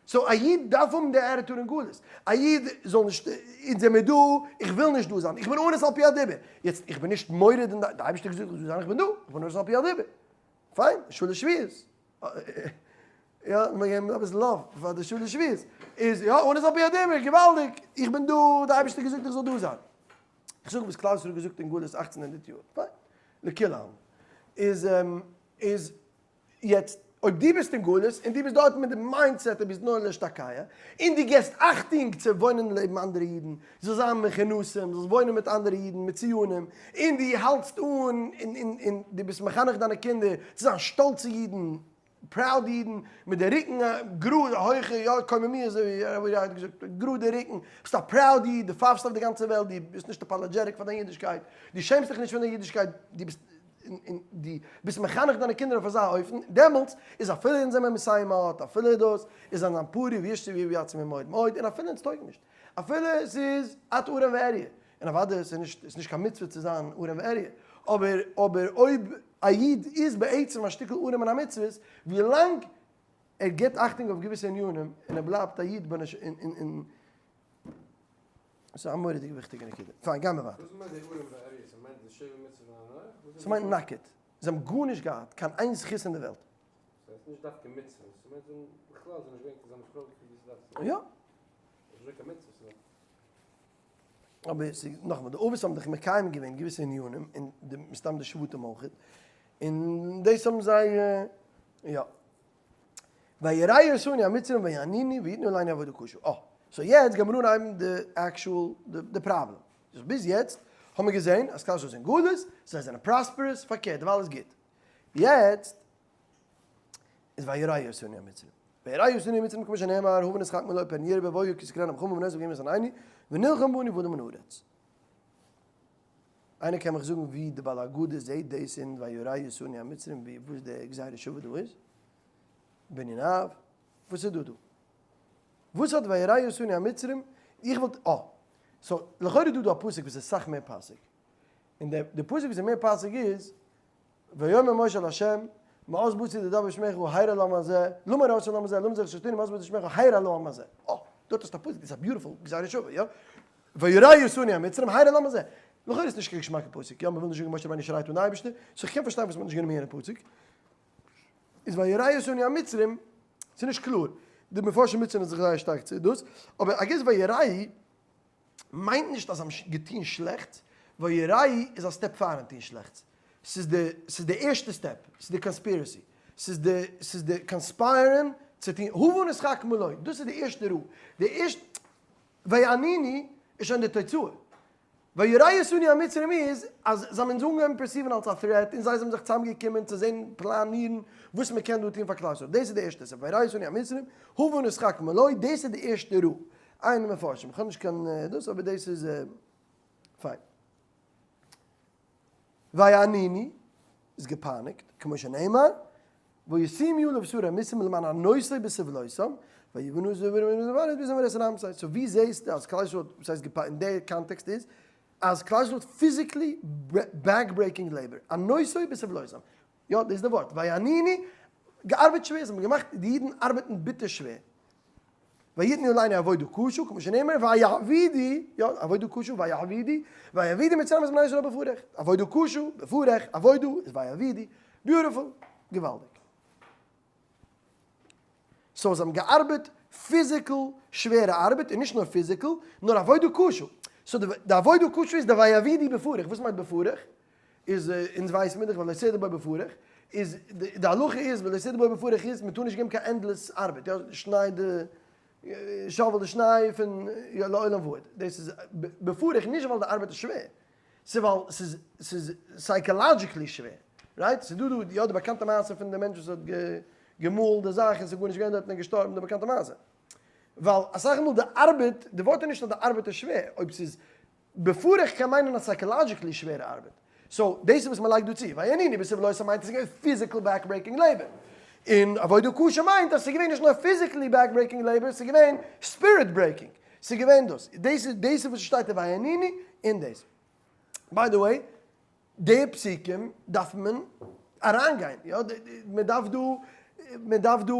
so א איד דארף האבן די attitude אין גלות, א איד זאל נישט, אונז זעמיר דא, איך וויל נישט דא זיין, איך בין אנוס על פי הדיבור, יעצט איך בין נישט מורד אין די, די אייבערשטער האט געזאגט איך זאל דא זיין, איך בין דא, איך בין אנוס על פי הדיבור, פיין, שלש שביעות. יא, מיר געבן אביסל love פאר די שלש שביעות. איז יא, אנוס על פי הדיבור, געוואלדיג! איך בין דא, די אייבערשטער האט געזאגט איך זאל דא זיין. איך זאג וואס כלל ישראל האט געזאגט אין גלות אכצן הונדערט יאר. פיין. לכולם. איז, איז, יעצט, אויב דו ביסט אין גלות, און דו ביסט דארט מיט די mindset דו ביסט נאר להשתקע, און דו געבסט אכטונג צו וואוינען לעבן אנדערע אידן, זאלסט זיין מכונסים, זאלסט וואוינען מיט אנדערע אידן, מצוינים, און דו האלטסט אן, און און און דו ביסט מחנך דיינע קינדער צו זיין שטאלצע אידן, proud אידן, מיט די רוקן גראד, הויכע, יא, קוממיות אזוי ווי ר' אורי האט געזאגט, גראדע רוקן, ביסט א proud איד, דו פייפסט אויף די גאנצע וועלט, דו ביסט נישט apologetic פאר דיין אידישקייט, דו שעמסט דיך נישט פון דיין אידישקייט, דו ביסט און דו ביסט מחנך דיינע קינדער אויף אזא אופן, דעמאלטס איז אפילו אונז זעמער מסיים האט, אפילו דאס איז אן פרי וישתי ויצא ממאוד מאוד, און אפילו אונז טויג נישט. אפילו ס'איז את ערום ועריה, און אוודאי ס'איז נישט, ס'איז נישט קיין מצוה צו זיין ערום ועריה, אבער אבער אויב א איד איז בעצם א שטיקל ערום מן המצוות, ווילאנג ער גיבט אכטונג אויף געוויסע ענינים און ער בלייבט א איד בנש און און און ס'איז א מורא'דיגע וויכטיגע נקודה. פיין, גיימער ווייטער. וואס מיינט די ערום ועריה? ס'מיינט די שבע מצוות בני נח? ס'מיינט נאקעט. זיי האבן גארנישט געהאט, קיין איין זכות אין די וועלט. ס'הייסט נישט דווקא מצוות, ס'מיינט זיי בכלל זענען נישט געווען זיי האבן נישט אויפגעפירט ווי ס'דארף צו זיין. יא. ס'איז נישט דא קיין מצוות נאר. אבער ס'איז נאכאמאל, די אבות האבן דאך מקיים געווען געוויסע ענינים, און די מסתם די שבטים אויך, און דאס האבן זיי יא. וירעו אותנו המצרים ויענונו ויתנו עלינו עבודה קשה. אה, so יעצט גיימיר אנהייבן די actual די פראבלעם. ביז יעצט האבן מיר געזען אז כלל ישראל איז אין גלות, זיי זענען prosperous, פארקערט דערווייל איז גוט. יעצט איז וירעו אותנו המצרים. וירעו אותנו המצרים כמו שנאמר, הבה נתחכמה לו פן ירבה והיה כי תקראנה מלחמה ונוסף גוים ישנאנו, ונלחם בנו והדר מן הארץ. איינער קען מיך זאגן ווי די בעל הגדה זעהט דאס אין וירעו אותנו המצרים ווי וואס די גזירה שווה דא איז? בנין אב? וואס איז דא דא? וואס האט וירעו אותנו המצרים? איך וואלט אה. so לכאורה איז דא דא א פסוק וואס איז סאך מער פאסיג. און די פסוק וואס איז מער פאסיג איז ויאמר משה אל ה', מאז באתי לדבר בשמך הרע לעם הזה, למה הרעתה לעם הזה, למה זכר שחטאנו, מאז באתי בשמך הרע לעם הזה. אה, דארט האסטו א פסוק, דאס איז א beautiful גזירה שווה, יא? וירעו אותנו המצרים, הרע לעם הזה. לכאורה איז נישט קיין געשמאקע פסוק, יא? מ'וויל נישט זאגן משה רבינו שרייט אן די אייבערשטער, so כ'קען פארשטיין וואס מ'האט נישט גענומען יענע פסוק. איז וירעו אותנו המצרים, ס'איז נישט קלאר, די מפרשים מוטשענען זיך זייער שטארק צו דאס, אבער I guess וירעו מיינט נישט אז זיי האבן געטון שלעכטס, וירעו איז א step פארן טון שלעכטס, ס'איז די ס'איז די ערשטע step, ס'איז די conspiracy, ס'איז די ס'איז די conspire ן צו טון, הבה נתחכמה לו, דאס איז די ערשטע רעה, די ערשטע ויענונו איז שוין די תוצאה. ויראו אותנו המצרים איז אז זיי האבן אונז אנגעהויבן perceive ן אלס א threat און זיי זענען זיך צוזאמגעקומען צו זען פלאנירן וואס מען קען דא טון פאר כלל ישראל. דאס איז די ערשטע סעפ ויראו אותנו המצרים הבה נתחכמה לו דאס איז די ערשטע ראיה. עיין מפרשים. כ'האב נישט קיין דאס אבער דאס איז פיין. ויענונו איז געפייניגט, כמו שנאמר, וישימו עליו שרי מסים למען ענותו בסבלותם, ויבנו סאו ווי זעהסטו אז כלל ישראל האט, וואס הייסט געפייניגט אין די קאנטעקסט איז אז כלל ישראל האט physically back breaking labor, ענותו בסבלותם, יא דאס איז די ווארט, ויענונו, געארבעט שווער, זיי האבן געמאכט די אידן ארבעטן ביטער שווער. ויתנו עלינו עבודה קשה, כמו שנאמר, ויעבידו, יא, עבודה קשה, ויעבידו, ויעבידו מצרים את בני ישראל בפרך, עבודה קשה, בפרך, עבודה איז ויעבידו, beautiful, געוואלדיג. so זיי האבן געארבעט physical שווערע ארבעט, און נישט נאר physical, נאר עבודה קשה. so די עבודה קשה איז די ויעבידו בפרך, וואס מיינט בפרך? איז אונז ווייסן מיר דאך ולא תדור בו בפרך, איז די הלכה איז ולא תדור בו בפרך איז מען טאר נישט געבן קיין endless ארבעט, יא שניי די shovel די שניי פון יא לעולם ועד, דאס איז בפרך נישט ווייל די ארבעט איז שווער, ס'איז ווייל ס'איז ס'איז psychologically שווער, right? ס'איז דא דא יא די באקאנטע מעשה פון די מענטש וואס האט געמאלן די זאך און ס'איז גארנישט געווען דארט און ער איז געשטארבן, די באקאנטע מעשה. ווייל אסאך מאל די ארבעט, די ווארט איז נישט אז די ארבעט איז שווער, אויב ס'איז בפרך קען מיינען א psychologically שווערע ארבעט. so דאס איז וואס מען לייגט דא צו. ויענונו בסבלותם מיינט עס איז געווען physical back breaking labor. און עבודה קשה מיינט אז עס איז געווען נישט נאר physically back breaking labor, עס איז געווען spirit breaking. עס איז געווען דאס. דאס איז דאס איז וואס שטייט אין ויענונו און דאס. by the way, די פסוקים דארף מען אריינגיין, יא, מען דארף דא, מען דארף דא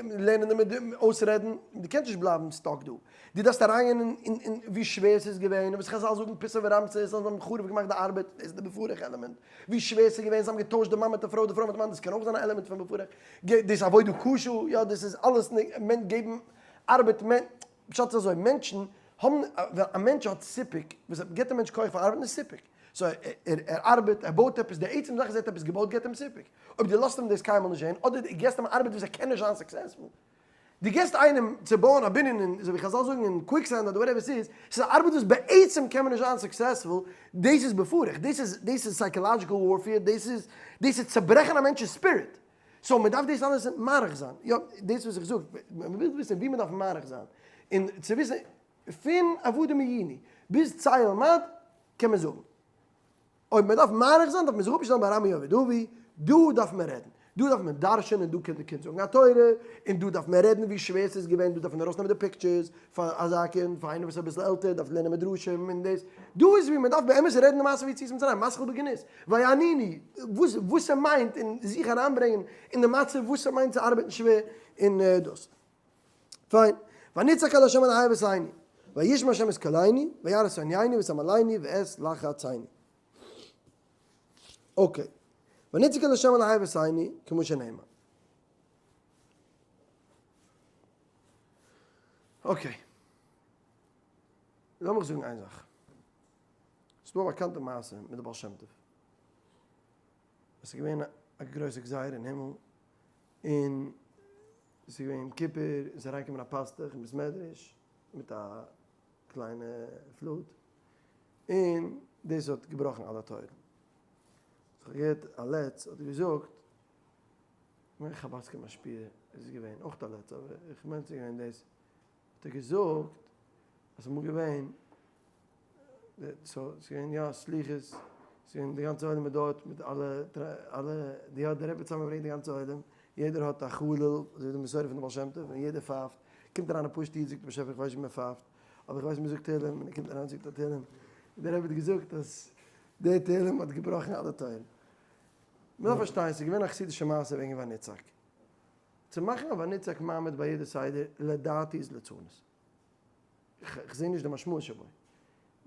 לערנען די מ אויסרעדן, דו קענסט נישט בלייבן stuck דא, דו דארפסט אריינגיין אין אין ווי שווער ס'איז געווען, און וואס חזל זאגן פיתום ורעמסס אז זיי האבן חרוב געמאכט די ארבעט, דאס איז די בפרך עלעמענט, ווי שווער ס'איז געווען, זיי האבן געטוישט די מאן מיט די פרוי, די פרוי מיט די מאן, דאס קען אויך זיין א עלעמענט פון בפרך, דאס עבודה קשה, יא, דאס איז אלעס מען געבן ארבעט, מען, פשט איז אזוי, מענטשן האבן, ווען א מענטש האט סיפוק, וואס גיבט א מענטש כח פאר ארבעטן איז סיפוק. so ער ארבעט, ער בויט עפעס, די עצם זאך אז ער האט עפעס געבויט גיבט אים סיפוק. אויב דו לאזט אים דאס קיינמאל נישט זען, אדער דו גיבסט אים ארבעט וואס ער קען נישט זיין successful. דו גיבסט איינעם צו בויען א בנין אין, אזוי ווי חזל זאגן, אין quicksand אדער whatever ס'איז, ס'איז א ארבעט וואס בעצם קען מען נישט זיין successful, דאס איז בפרך, דאס איז, דאס איז psychological warfare, דאס איז, דאס איז צעברעכן א מענטש'ס spirit. so מען דארף דאס אלעס מאריך זיין, יא דאס וואס איך זאג, מען וויל וויסן ווי מען דארף מאריך זיין, און צו וויסן פון עבדים היינו ביז צא ולמד קען מען זאגן, אויב מען דארף מאריך זיין דארף מען זיך אפשטעלן ביי ארמי אובד אבי, דא דארף מען רעדן, דא דארף מען דרש'ענען, דא קען די קינד זאגן א תורה, און דא דארף מען רעדן ווי שווער ס'איז געווען, דא דארף מען ארויסנעמען די pictures, פאר אזא קינד, פאר איינער וואס איז אביסל עלטער דארף לערנען מדרשים און דאס, דא איז ווי מען דארף באמת רעדן די מעשה פון יציאת מצרים, מתחיל בגנות, ויענונו, וואס וואס ס'מיינט און זיך אריינברענגען אין די מצב וואס ס'מיינט צו ארבעטן שווער און דאס. פיין. ונצעק אל ה' אלהי אבותינו, וישמע ה' את קולנו, וירא את ענינו ואת עמלנו ואת לחצינו. okay. ונצעק אל ה' אלהי אבותינו, כמו שנאמר. okay. לאמיך זאגן איין זאך. ס'דא א באקאנטע מעשה מיט די בעל שם טוב. עס איז געווען א גרויסע גזירה אין הימל, און עס איז געווען יום כיפור, און עס איז אריינגעקומען א פאסטוך אין בית מדרש מיט א קליינע flute, און דאס האט געבראכן אלע טויערן. איך האב געהערט א לץ האט געזאגט, כ'מיין חבד'סקער משפיע איז עס געווען, אויך א לץ, אבער איך מיין ס'איז געווען דאס, האט ער געזאגט אז ס'איז אמאל געווען, so ס'איז געווען יא סליחות, ס'איז געווען די גאנצע עולם איז דארט מיט אלע אלע, די האט די רבי צוזאמגעברענגט די גאנצע עולם, יעדער האט א חליל, אזוי ווי די מסורה פון די בעל שם טוב, און יעדער פייפט, קומט אריין א פשוטע איד זאגט באשעפער איך ווייס נישט ווי מען פייפט, אבער איך ווייס מען זאגט תהלים, און ער קומט אריין און זאגט א תהלים, און דער רבי האט געזאגט אז די תהלים האט געבראכן אלע טויערן. מען דארף פארשטיין, ס'איז געווען א חסידישע מעשה וועגן ונצעק. צו מאכן א ונצעק מעמד ביי יעדע סדר לדעתי איז לצנות. כ'זעה נישט די משמעות שבו.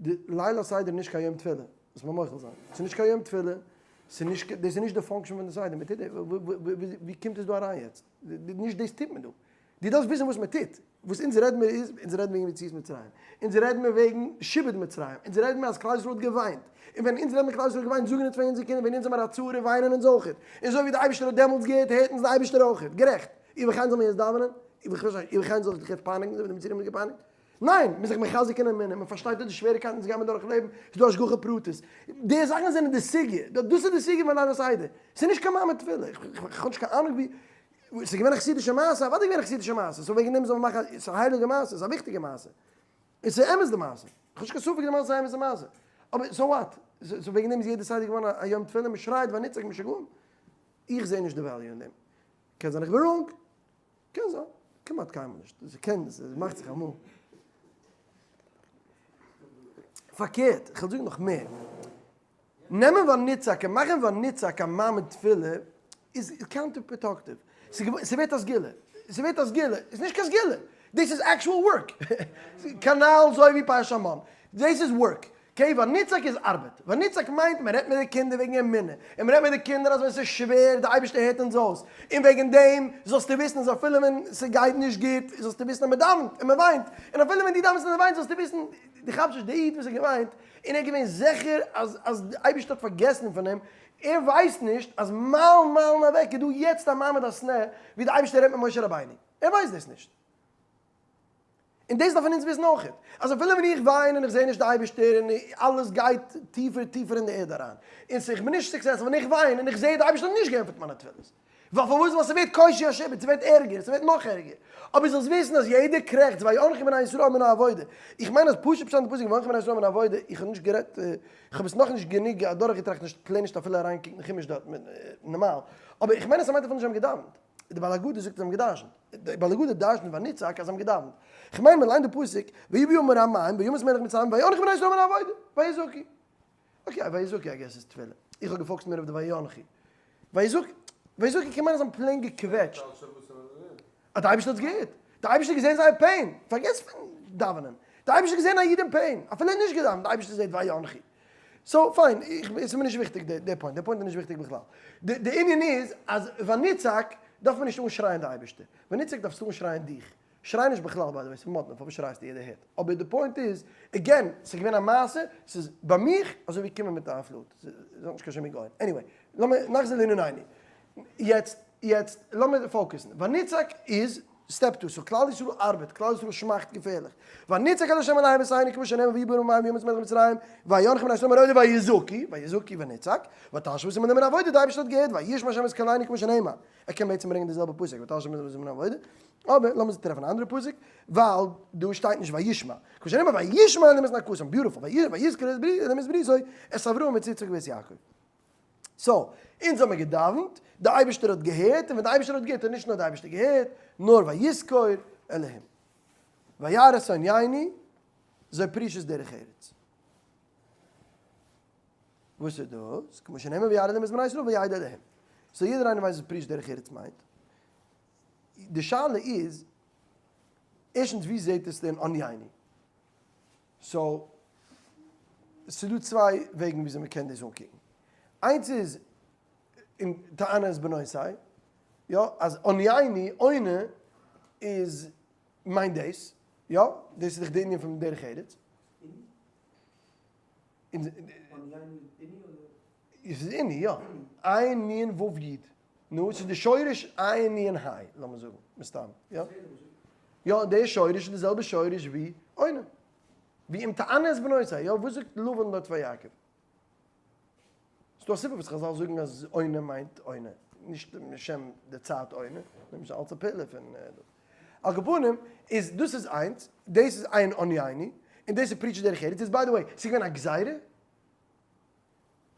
די ליל הסדר איז נישט קיין יום תפילה, זאלסט מיר מוחל זיין. ס'איז נישט קיין יום תפילה, ס'איז נישט, דאס איז נישט די function פון די סדר, מען טוט, ווי קומט עס דא אריין יעצט? נישט דאס טוט מען דא. דו דארפסט וויסן וואס מען טוט. וואס אונז רעדן מיר איז, אונז רעדן וועגן יציאת מצרים. אונז רעדן מיר וועגן שעבוד מצרים. אונז רעדן מיר אז כלל ישראל האט געוויינט. און ווען אונז רעדן מיר כלל ישראל האט געוויינט, זאגן אונז פאר אונזערע קינדער, ווען אונז האמיר א צרה וויינען אונז אויכעט. און אזוי ווי דער אייבערשטער האט דעמאלטס געהערט, הערט אונז דער אייבערשטער אויכעט. גערעכט. ובכן זאל מען יעצט דאווענען? ובכן זאל איך דיך יעצט פייניגן אזוי ווי די מצרים האבן געפייניגט? ניין, מ'איז זיך מחזק אין אמונה, מ'פארשטייט אז די שוועריקייטן וואס גייען מיר דורך לעבן, איז דא השגחה פרטית. די זאכן זענען די סוגיא, דאס איז די סוגיא פון ליל הסדר. ס'איז נישט קיין מעמד תפילה, איך האב נישט קיין אהנונג ווי, ס'איז געווען א חסידישע מעשה, אוודאי געווען א חסידישע מעשה, so וועגן דעם זאל מען מאכן, ס'איז א הייליגע מעשה, ס'איז א וויכטיגע מעשה. און ס'איז אמת די מעשה, איך האב נישט קיין ספק די מעשה איז א אמת'ע מעשה. אבער so what? So וועגן דעם איז יעדע סדר געווארן א יום תפילה, מ'שרייט ונצעק משוגעים? איך זע נישט די value אין דעם. קען זיין איך בין wrong. קען זיין. כמעט קיינמאל נישט. ס'קען, ס'מאכט זיך אמאל. פארקערט, איך וועל זאגן נאך מער. נעמען ונצעק און מאכן ונצעק א מעמד תפילה איז counter productive. ס'ווערט א סגולה. ס'ווערט א סגולה. איז נישט קיין סגולה. דאס איז actual work. כנ"ל אזוי ווי פרשת המן. דאס איז work. Okay, ונצעק איז ארבעט. ונצעק מיינט מען רעדט מיט די קינדער וועגן אמונה, און מען רעדט מיט די קינדער אז ווען ס'איז שווער, די אייבערשטער הערט אונז אויס, און וועגן דעם זאלסטו וויסן אז אפילו ווען ס'גייט נישט גוט, זאלסטו וויסן אז מען דאווענט און מען וויינט, און אפילו ווען דו דאווענסט און דו וויינסט זאלסטו וויסן, דו כאפסט נישט, דער איד וואס האט געוויינט, און ער איז געווען זיכער אז אז די אייבערשטער האט פארגעסן פון אים, ער ווייסט נישט אז מיילן מיילן אוועק איז דא יעצט א מעמד הסנה ווי די אייבערשטער רעדט מיט משה רבינו, ער ווייסט דאס נישט. און דאס דארפן אונז וויסן אויכעט, אז אפילו ווען איך וויין און איך זע נישט די אייבערשטער און אלעס גייט טיפער טיפער אין די ערד אריין, און איך בין נישט successful, ווען איך וויין און איך זע די אייבערשטער האט נישט געענטפערט מיינע תפילות, ווייל פארוואס? ווייל ס'ווערט קושי השעבוד, ס'ווערט ערגער, ס'ווערט נאך ערגער. אבער זאלסט וויסן אז יעדער קרעכץ ויאנחו בני ישראל מן העבודה, איך מיין אז פשוט פשט אין פסוק ויאנחו בני ישראל מן העבודה, איך האב נישט גערעדט, איך האב עס נאכנישט גענוג אדורכגעטראכט, נישט plan נישט אפילו אריינקוקן אין חומש דארט נארמאל, אבער איך מיין אז ס'מיינט אפילו נישט זיי האבן געדאווענט. די בעל הגדה זאגט זיי האבן געדרשנט, די בעל הגדה דרשנט ונצעק אז זיי האבן געדאווענט, כ'מיין מען ליינט די פסוק ויהי בימים המים וימת מלך מצרים ויאנחו בני ישראל מן העבודה ויזעקו, okay ויזעקו I guess איז תפילה, איך האב גע focus ט מער אויף די ויאנחו, ויזעקו ויזעקו קען מיינען זיי האבן plain געקוועטשט, אז די אייבערשטער האט עס געהערט, די אייבערשטער האט געזען זייער pain, פארגעס פון דאווענען, די אייבערשטער האט געזען א איד אין pain, אפילו ער האט נישט געדאווענט, די אייבערשטער זעט ויאנחו. So fine, איך, עס איז מיר נישט וויכטיג די point, די point איז נישט וויכטיג בכלל. די ענין איז אז ונצעק דארף מען נישט אנשרייען די אייבערשטער, ונצעק דארפסטו אנשרייען דיך. שריי נישט בכלל by the way, ס'איז מאדנע, פארוואס שרייסטו יעדער הערט. אבער די point איז, again, ס'איז געווען א מעשה, ס'איז ביי מיך אזוי ווי קומען מיט א פלוט, ס'האט נישט קיין שום היגיון. Anyway, לאמיר נחזור לענינינו. יעצט, יעצט לאמיר focus ן. ונצעק איז step two, so כלל ישראל ארבעט, כלל ישראל שמאכט געפערליך. ונצעק אל ה' אלהי אבותינו כמו שנאמר ויהי בימים ההם וימת מלך מצרים ויאנחו בני ישראל מן העבודה ויזעקו, ויזעקו ונצעק, ותעל שועתם אל מן העבודה, די אייבערשטער האט געהערט וישמע ה' את קולנו כמו שנאמר. ער קען בעצם ברענגען די זעלבע פסוק ותעל שועתם אל מן העבודה, אבער לאמיר טרעפן א אנדערע פסוק, ווייל דא שטייט נישט וישמע, כמו שנאמר וישמע אלהים את נאקתם, beautiful, ויזכר אלהים את בריתו, את אברהם את יצחק ואת יעקב. So, אונז האמיר געדאווענט, די אייבערשטער האט געהערט, און ווען די אייבערשטער האט געהערט האט נישט נאר די אייבערשטער געהערט, נאר ויזכור אלהים. וירא את ענינו, זו פרישות דרך ארץ. וואס איז דאס? כמו שנאמר וירא אלהים את בני ישראל וידע אלהים. So יעדער איינער ווייסט וואס פרישות דרך ארץ מיינט. די שאלה איז, ערשטנס ווי זעהט עס דען ענינו? So, ס'איז דא צוויי וועגן וויאזוי מ'קען דאס אנקוקן. איינס איז אם תענה את בנותי, יא, אז ענינו, עונה, איז מיינט דאס, יא, דאס איז דאך די ענין פון דרך ארץ. עס איז עני, יא. עין נון וואו יוד. נו, ס'איז די שורש עין נון היי, לאמיר זאגן, מסתם, יא. יא, די שורש איז די זעלבע שורש ווי עונה. ווי אם תענה את בנותי, יא, וואס זאגט לבן דארט פאר יעקב? ס'דא א סיבה וואס חזל זאגן אז עונה מיינט עונה, נישט משם די צייט עונה, נאר משם אלץ א פעולה פון דאס. על כל פנים, איז דאס איז איינס, דאס איז איין ענינו, און דאס איז פריצת דרך ארץ, איז by the way, ס'איז געווען א גזירה?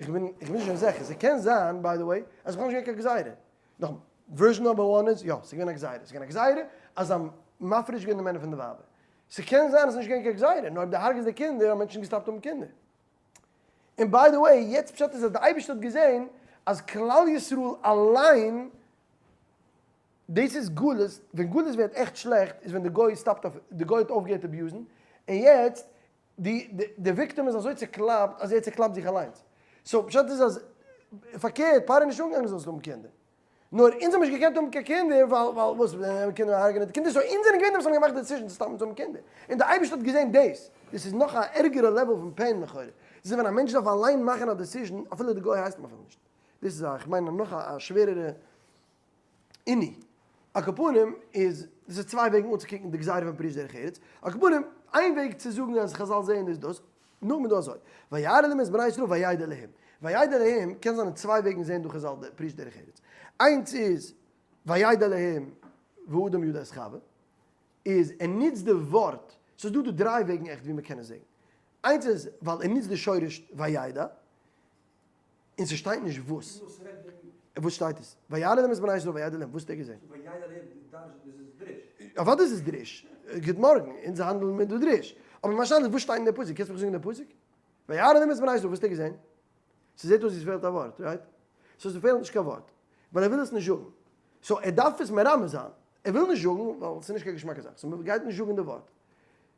איך בין איך בין נישט זיכער, ס'קען זיין by the way אז ס'איז בכלל נישט געווען קיין גזירה. נאכאמאל, version number one איז יא, ס'איז געווען א גזירה, ס'איז געווען א גזירה אז זיי האבן מפריש געווען די מענער פון די ווייבער. ס'קען זיין אז ס'איז נישט געווען קיין גזירה, נאר אויב דו הרג'סט די קינדער האבן מענטשן געסטאפט האבן קינדער. און by the way, יעצט פשט איז אז די אייבערשטער האט געזען אז כלל ישראל אליין, דאס איז גלות, ווען גלות ווערט עכט שלעכט איז ווען די גוי סטאפט אויף, די גוי האט אויפגעהערט abuse ן, און יעצט די די victim איז אזוי צוקלאפט אז ער צוקלאפט זיך אליינס. So פשט איז אז פארקערט, פרעה איז נישט אנגעגאנגען זאלסט האבן קינדער. נאר אונז האבן נישט געקענט האבן קיין קינדער ווייל ווייל וואס ווען קינדער הרג'נען די קינדער so אונז זענען געווען די וואס האבן געמאכט די decision צו סטאפן צו האבן קינדער. און די אייבערשטער האט געזען דאס. דאס איז נאך א ערגערע level פון pain לכאורה. דאס איז ווען א מענטש דארף אליין מאכן א decision אפילו די גוי הייסט אים אפילו נישט. דאס איז א כ'מיין נאך א שווערערע עני. על כל פנים איז, דאס איז צוויי וועגן אנצוקוקן די גזירה פון פרישות דרך ארץ. על כל פנים. איין וועג צו זאגן אז חזל זעען איז דאס, נאכדעם איז דא אזוי, וירא אלהים את בני ישראל וידע אלהים, וידע אלהים קען זיין אין צוויי וועגן זעען דא חזל די פריש דרך ארץ, איינס איז וידע אלהים ואדם ידע את חוה, איז ער נוצט די ווארט, ס'איז דא דא דריי וועגן עכט ווי מ'קען עס זען, איינס איז ווייל ער נוצט די שורש וידע, און ס'שטייט נישט וואס. וואס רעדט דעם? וואס שטייט עס? וירא אלהים את בני ישראל וידע אלהים, וואס האט ער געזען? וידע אלהים דאס איז דרוש. אוודאי איז עס דרוש. גוט מארגן, אונז האנדלן מיט דא דרוש. אבער מיין שאלה איז וואס שטייט אין די פסוק? קענסט מיך זאגן די פסוק? וירא אלהים את בני ישראל, וואס האט ער געזען? ס'זעט אויס ווי ס'פעלט א ווארט, right? so ס'פעלט נישט קיין ווארט, ווייל ער וויל עס נישט זאגן. so ער דארף עס מרמז זיין. ער וויל נישט זאגן ווייל ס'איז נישט קיין געשמאקע זאך. so מ'גייט נישט זאגן די ווארט.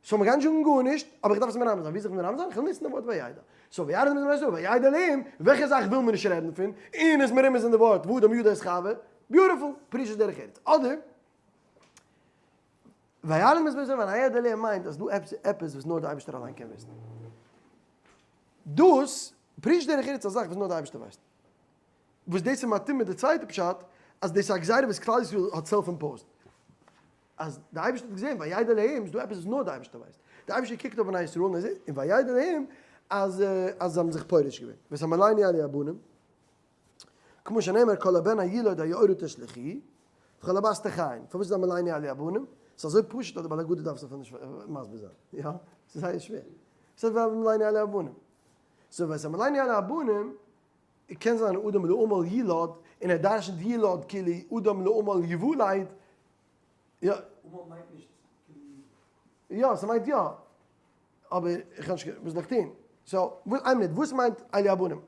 so מ'גייט נישט זאגן גארנישט, אבער איך דארף עס מרמז זיין. ווי זאל איך מרמז זיין? איך וועל נוצן די ווארט וידע. so וירא אלהים את בני ישראל, וידע אלהים, וועלכע זאך וויל מען נישט רעדן פון, און איז מרומז אין די ווארט ואדם ידע את חוה, beautiful, פרישת דרך ארץ. אדער, וירא אלהים את בני ישראל וידע אלהים מיינט אז דא עפעס וואס נאר די אייבערשטער אליין קען וויסן. דאס, פרישת דרך ארץ איז א זאך וואס נאר די אייבערשטער ווייסט. וואס דאס איז מתאים מיט די צווייטע פשט, אז דאס איז א גזירה וואס כלל ישראל האט self imposed. אז די אייבערשטער האט געזען וידע אלהים איז דא עפעס וואס נאר די אייבערשטער ווייסט, די אייבערשטער קוקט אויף בני ישראל און ער זעט און וידע אלהים אז אז זיי האבן זיך פורש געווען, ואת עמלנו אלו הבנים, כמו שנאמר כל הבן הילוד היאורה תשליכוהו, וכל הבת תחיון, פארוואס איז עמלנו אלו הבנים? ס'איז אזוי פשוט אז די בעל הגדה דארף עס אפילו נישט מסביר זיין, יא? ס'איז זייער שווער. ס'איז ועמלנו אלו הבנים. so ואת עמלנו אלו הבנים קען זיין אדם לעמל ילוד, און ער דרשנ'ט ילוד כאילו אדם לעמל יוולד, יא. עמל מיינט נישט כאילו. יא, ס'מיינט יא. אבער איך האב נישט וואס זאל איך טון? so, איין מינוט, וואס מיינט אלו הבנים?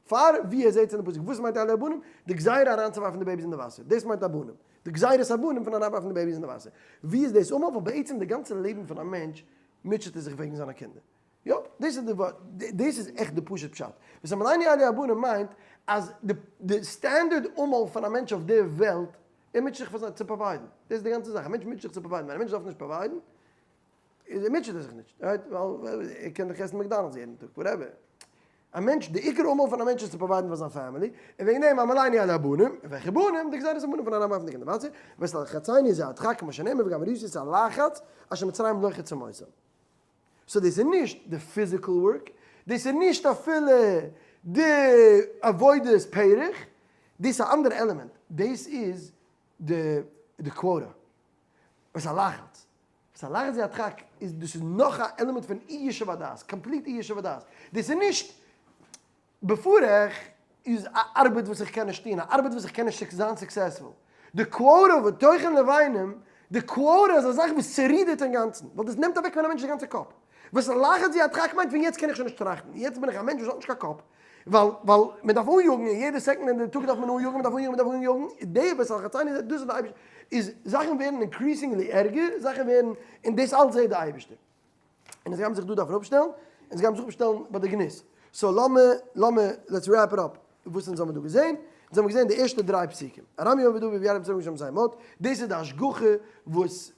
פאר ווי ער זעהט אין די פסוק, וואס מיינט אלו הבנים? די גזירה אריינצואווארפן די babies אין די וואסער, דאס מיינט הבנים. די גזירת הבנים פון אריינווארפן די babies אין די וואסער. ווי איז דאס עמל? ווייל בעצם די גאנצע לעבן פון א מענטש מוטשעט ער זיך וועגן זיינע קינדער. יא, דאס איז די ווארט, דאס איז עכט די פשוט פשט. ואת עמלנו אלו הבנים מיינט אז די standard עמל פון א מענטש אויף די וועלט, ער מוטשעט זיך פאר זיין צו provide ן. דאס איז די גאנצע זאך, א מענטש מוטשעט זיך צו provide ן, ווען א מענטש דארף נישט provide ן, איז ער מוטשעט ער זיך נישט, right? ווייל ער קען דאך עסן McDonald's יעדן טאג, whatever. א מענטש, די עיקר עמל פון א מענטש איז צו provide ן פאר זיין family, און וועגן דעם עמלנו אלו הבנים, און וועלכע בנים? די גזירת הבנים פון אריינווארפן די קינדער וואסער, ואת לחצינו זה הדחק כמו שנאמר וגם הראיתי את הלחץ אשר מצרים לוחצים אותם. so דאס איז נישט די physical work, דאס איז נישט אפילו די עבודת פרך, דאס איז א אנדערע עלעמענט, דאס איז די quota, וואס א לחץ, וואס א לחץ זה הדחק, איז דאס איז נאך א עלעמענט פון אי ישוב הדעת, complete אי ישוב הדעת, דאס איז נישט בפרך איז א ארבעט וואס איך קען נישט טון, א ארבעט וואס איך קען נישט זיין successful. די quota וטוחן לבנים, די quota איז א זאך וואס צערודערט אינגאנצן, ווייל דאס נעמט אוועק פון א מענטש די גאנצע קאפ. וואס לחץ זה הדחק מיינט פון יעצט קען איך שוין נישט טראכטן, יעצט בין איך א מענטש וואס האט נישט קיין קאפ, ווייל ווייל מען דארף אניאגן, און יעדע סעקונדע אין די טאג דארף מען אניאגן, מען דארף אניאגן, מען דארף אניאגן, די וואס לחצינו זה, דאס איז די אייבערשטער, איז זאכן ווערן increasingly ערגער, זאכן ווערן, און דאס אלץ זעט די אייבערשטער. און עס גייט מען זיך דא דארפן אפשטעלן, און עס גייט מען זיך אפשטעלן ביי די גנות. so לאמיר, לאמיר, let's wrap it up, וואס אונז האבן דא געזען, אונז האבן געזען די ערשטע דריי פסוקים, ארמי אובד אבי וירא מצרים שם זיין מות, דאס איז די השגחה וואס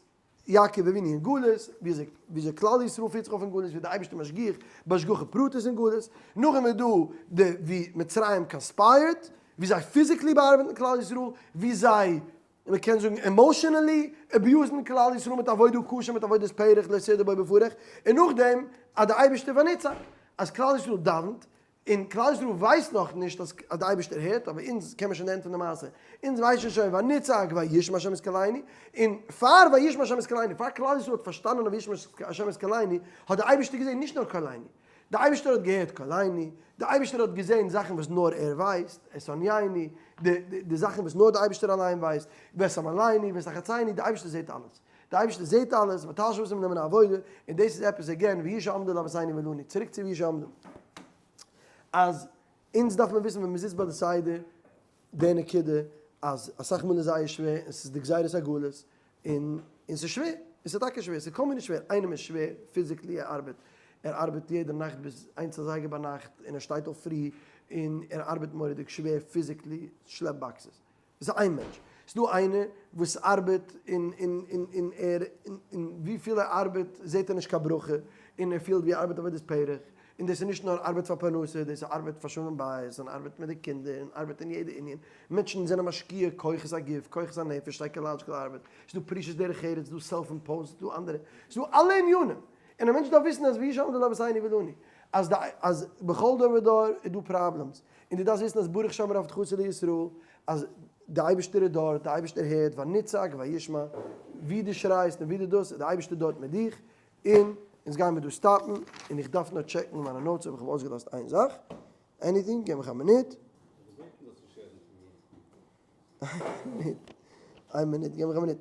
יעקב אבינו אין גלות, וויאזוי וויאזוי כלל ישראל פירט זיך אויף אין גלות, ווי די אייבערשטער משגיח בהשגחה פרטית אין גלות, נאכדעם איז דא די ווי מצרים conspired, ווי זיי physically באארבעטן כלל ישראל, ווי זיי און מען קען זאגן emotionally abuse ן כלל ישראל מיט עבודה קשה מיט עבודת פרך לא תרדה בו בפרך, און נאכדעם אז די אייבערשטער ונצעק אז כלל ישראל דאווענט, און כלל ישראל ווייסט נאך נישט אז די אייבערשטער הערט, אבער אונז קען מען שוין ענטפערן די מעשה, אונז ווייסן שוין ונצעק וישמע השם את קולנו, און פאר וישמע השם את קולנו, פאר כלל ישראל האט פארשטאנען אז וישמע השם את קולנו, האט די אייבערשטער געזען נישט נאר קולנו, די אייבערשטער האט געהערט קולנו, די אייבערשטער האט געזען זאכן וואס נאר ער ווייסט, את ענינו, די זאכן וואס נאר די אייבערשטער אליין ווייסט, ואת עמלנו, ואת לחצינו, די אייבערשטער זעט אלעס, די אייבערשטער זעט אלעס, ותשב אותם מן העבודה, און דאס איז עפעס again, והוא שעמדה לאבותינו ולנו, צוריק צו והוא שעמדה, אז אונז דארף מען וויסן ווען מען זיצט ביי די סדר, די נקודה, אז אסאך מאל איז זייער שווער, און ס'איז די גזירת הגלות, און און ס'איז שווער, און ס'איז טאקע שווער, ס'איז כל מיני שווער, איינעם איז שווער physically, ער ארבעט, ער ארבעט יעדע נאכט ביז איינס אזייגער ביינאכט, און ער שטייט אויף פרי, און ער ארבעט מורא'דיג שווער physically, שלעפט boxes, דאס איז איין מענטש. ס'איז דא איינער וואס ארבעט און און און און ער און וויפיל ער ארבעט זעט ער נישט קיין ברכה, און ער פילט ווי ער ארבעט עבודת פרך, און דאס איז נישט נאר ארבעט פאר פרנסה, דאס איז ארבעט פאר שלום בית, און ארבעט מיט די קינדער, און ארבעט אין יעדע ענין. מענטשן זענען משקיע כוחות הגוף, כוחות הנפש, psychological ארבעט, ס'איז דא פרישות דרך ארץ, ס'איז דא self imposed, ס'איז דא אנדערע, ס'איז דא אלע ענינים. און א מענטש דארף וויסן אז והוא שעמדה לאבותינו ולנו, אז די אז בכל דור ודור איז דא problems, און דו דארפסט וויסן אז ברוך שאמר הבטחתו לישראל, אז די אייבערשטער איז דארט, די אייבערשטער הערט, ונצעק וישמע, ווי דו שרייסט און ווי דו דאס, איז די אייבערשטער דארט מיט דיך, און אונז גייען מיר דא stop ן, און איך דארף נאר check ן מיינע notes אויב איך האב אויסגעלאזט איין זאך, anything, געב מיך א מינוט. איין מינוט, געב מיך א מינוט.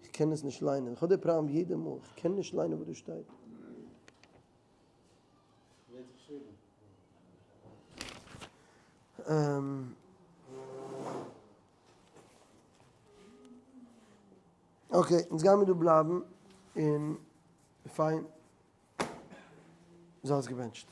איך קען עס נישט ליינען, איך האב די פראבלעם יעדע מאל, איך קען נישט ליינען וואס דא שטייט. okay, אונז גיימיר דא בלייבן, און פיין. זייטס געבענטשט.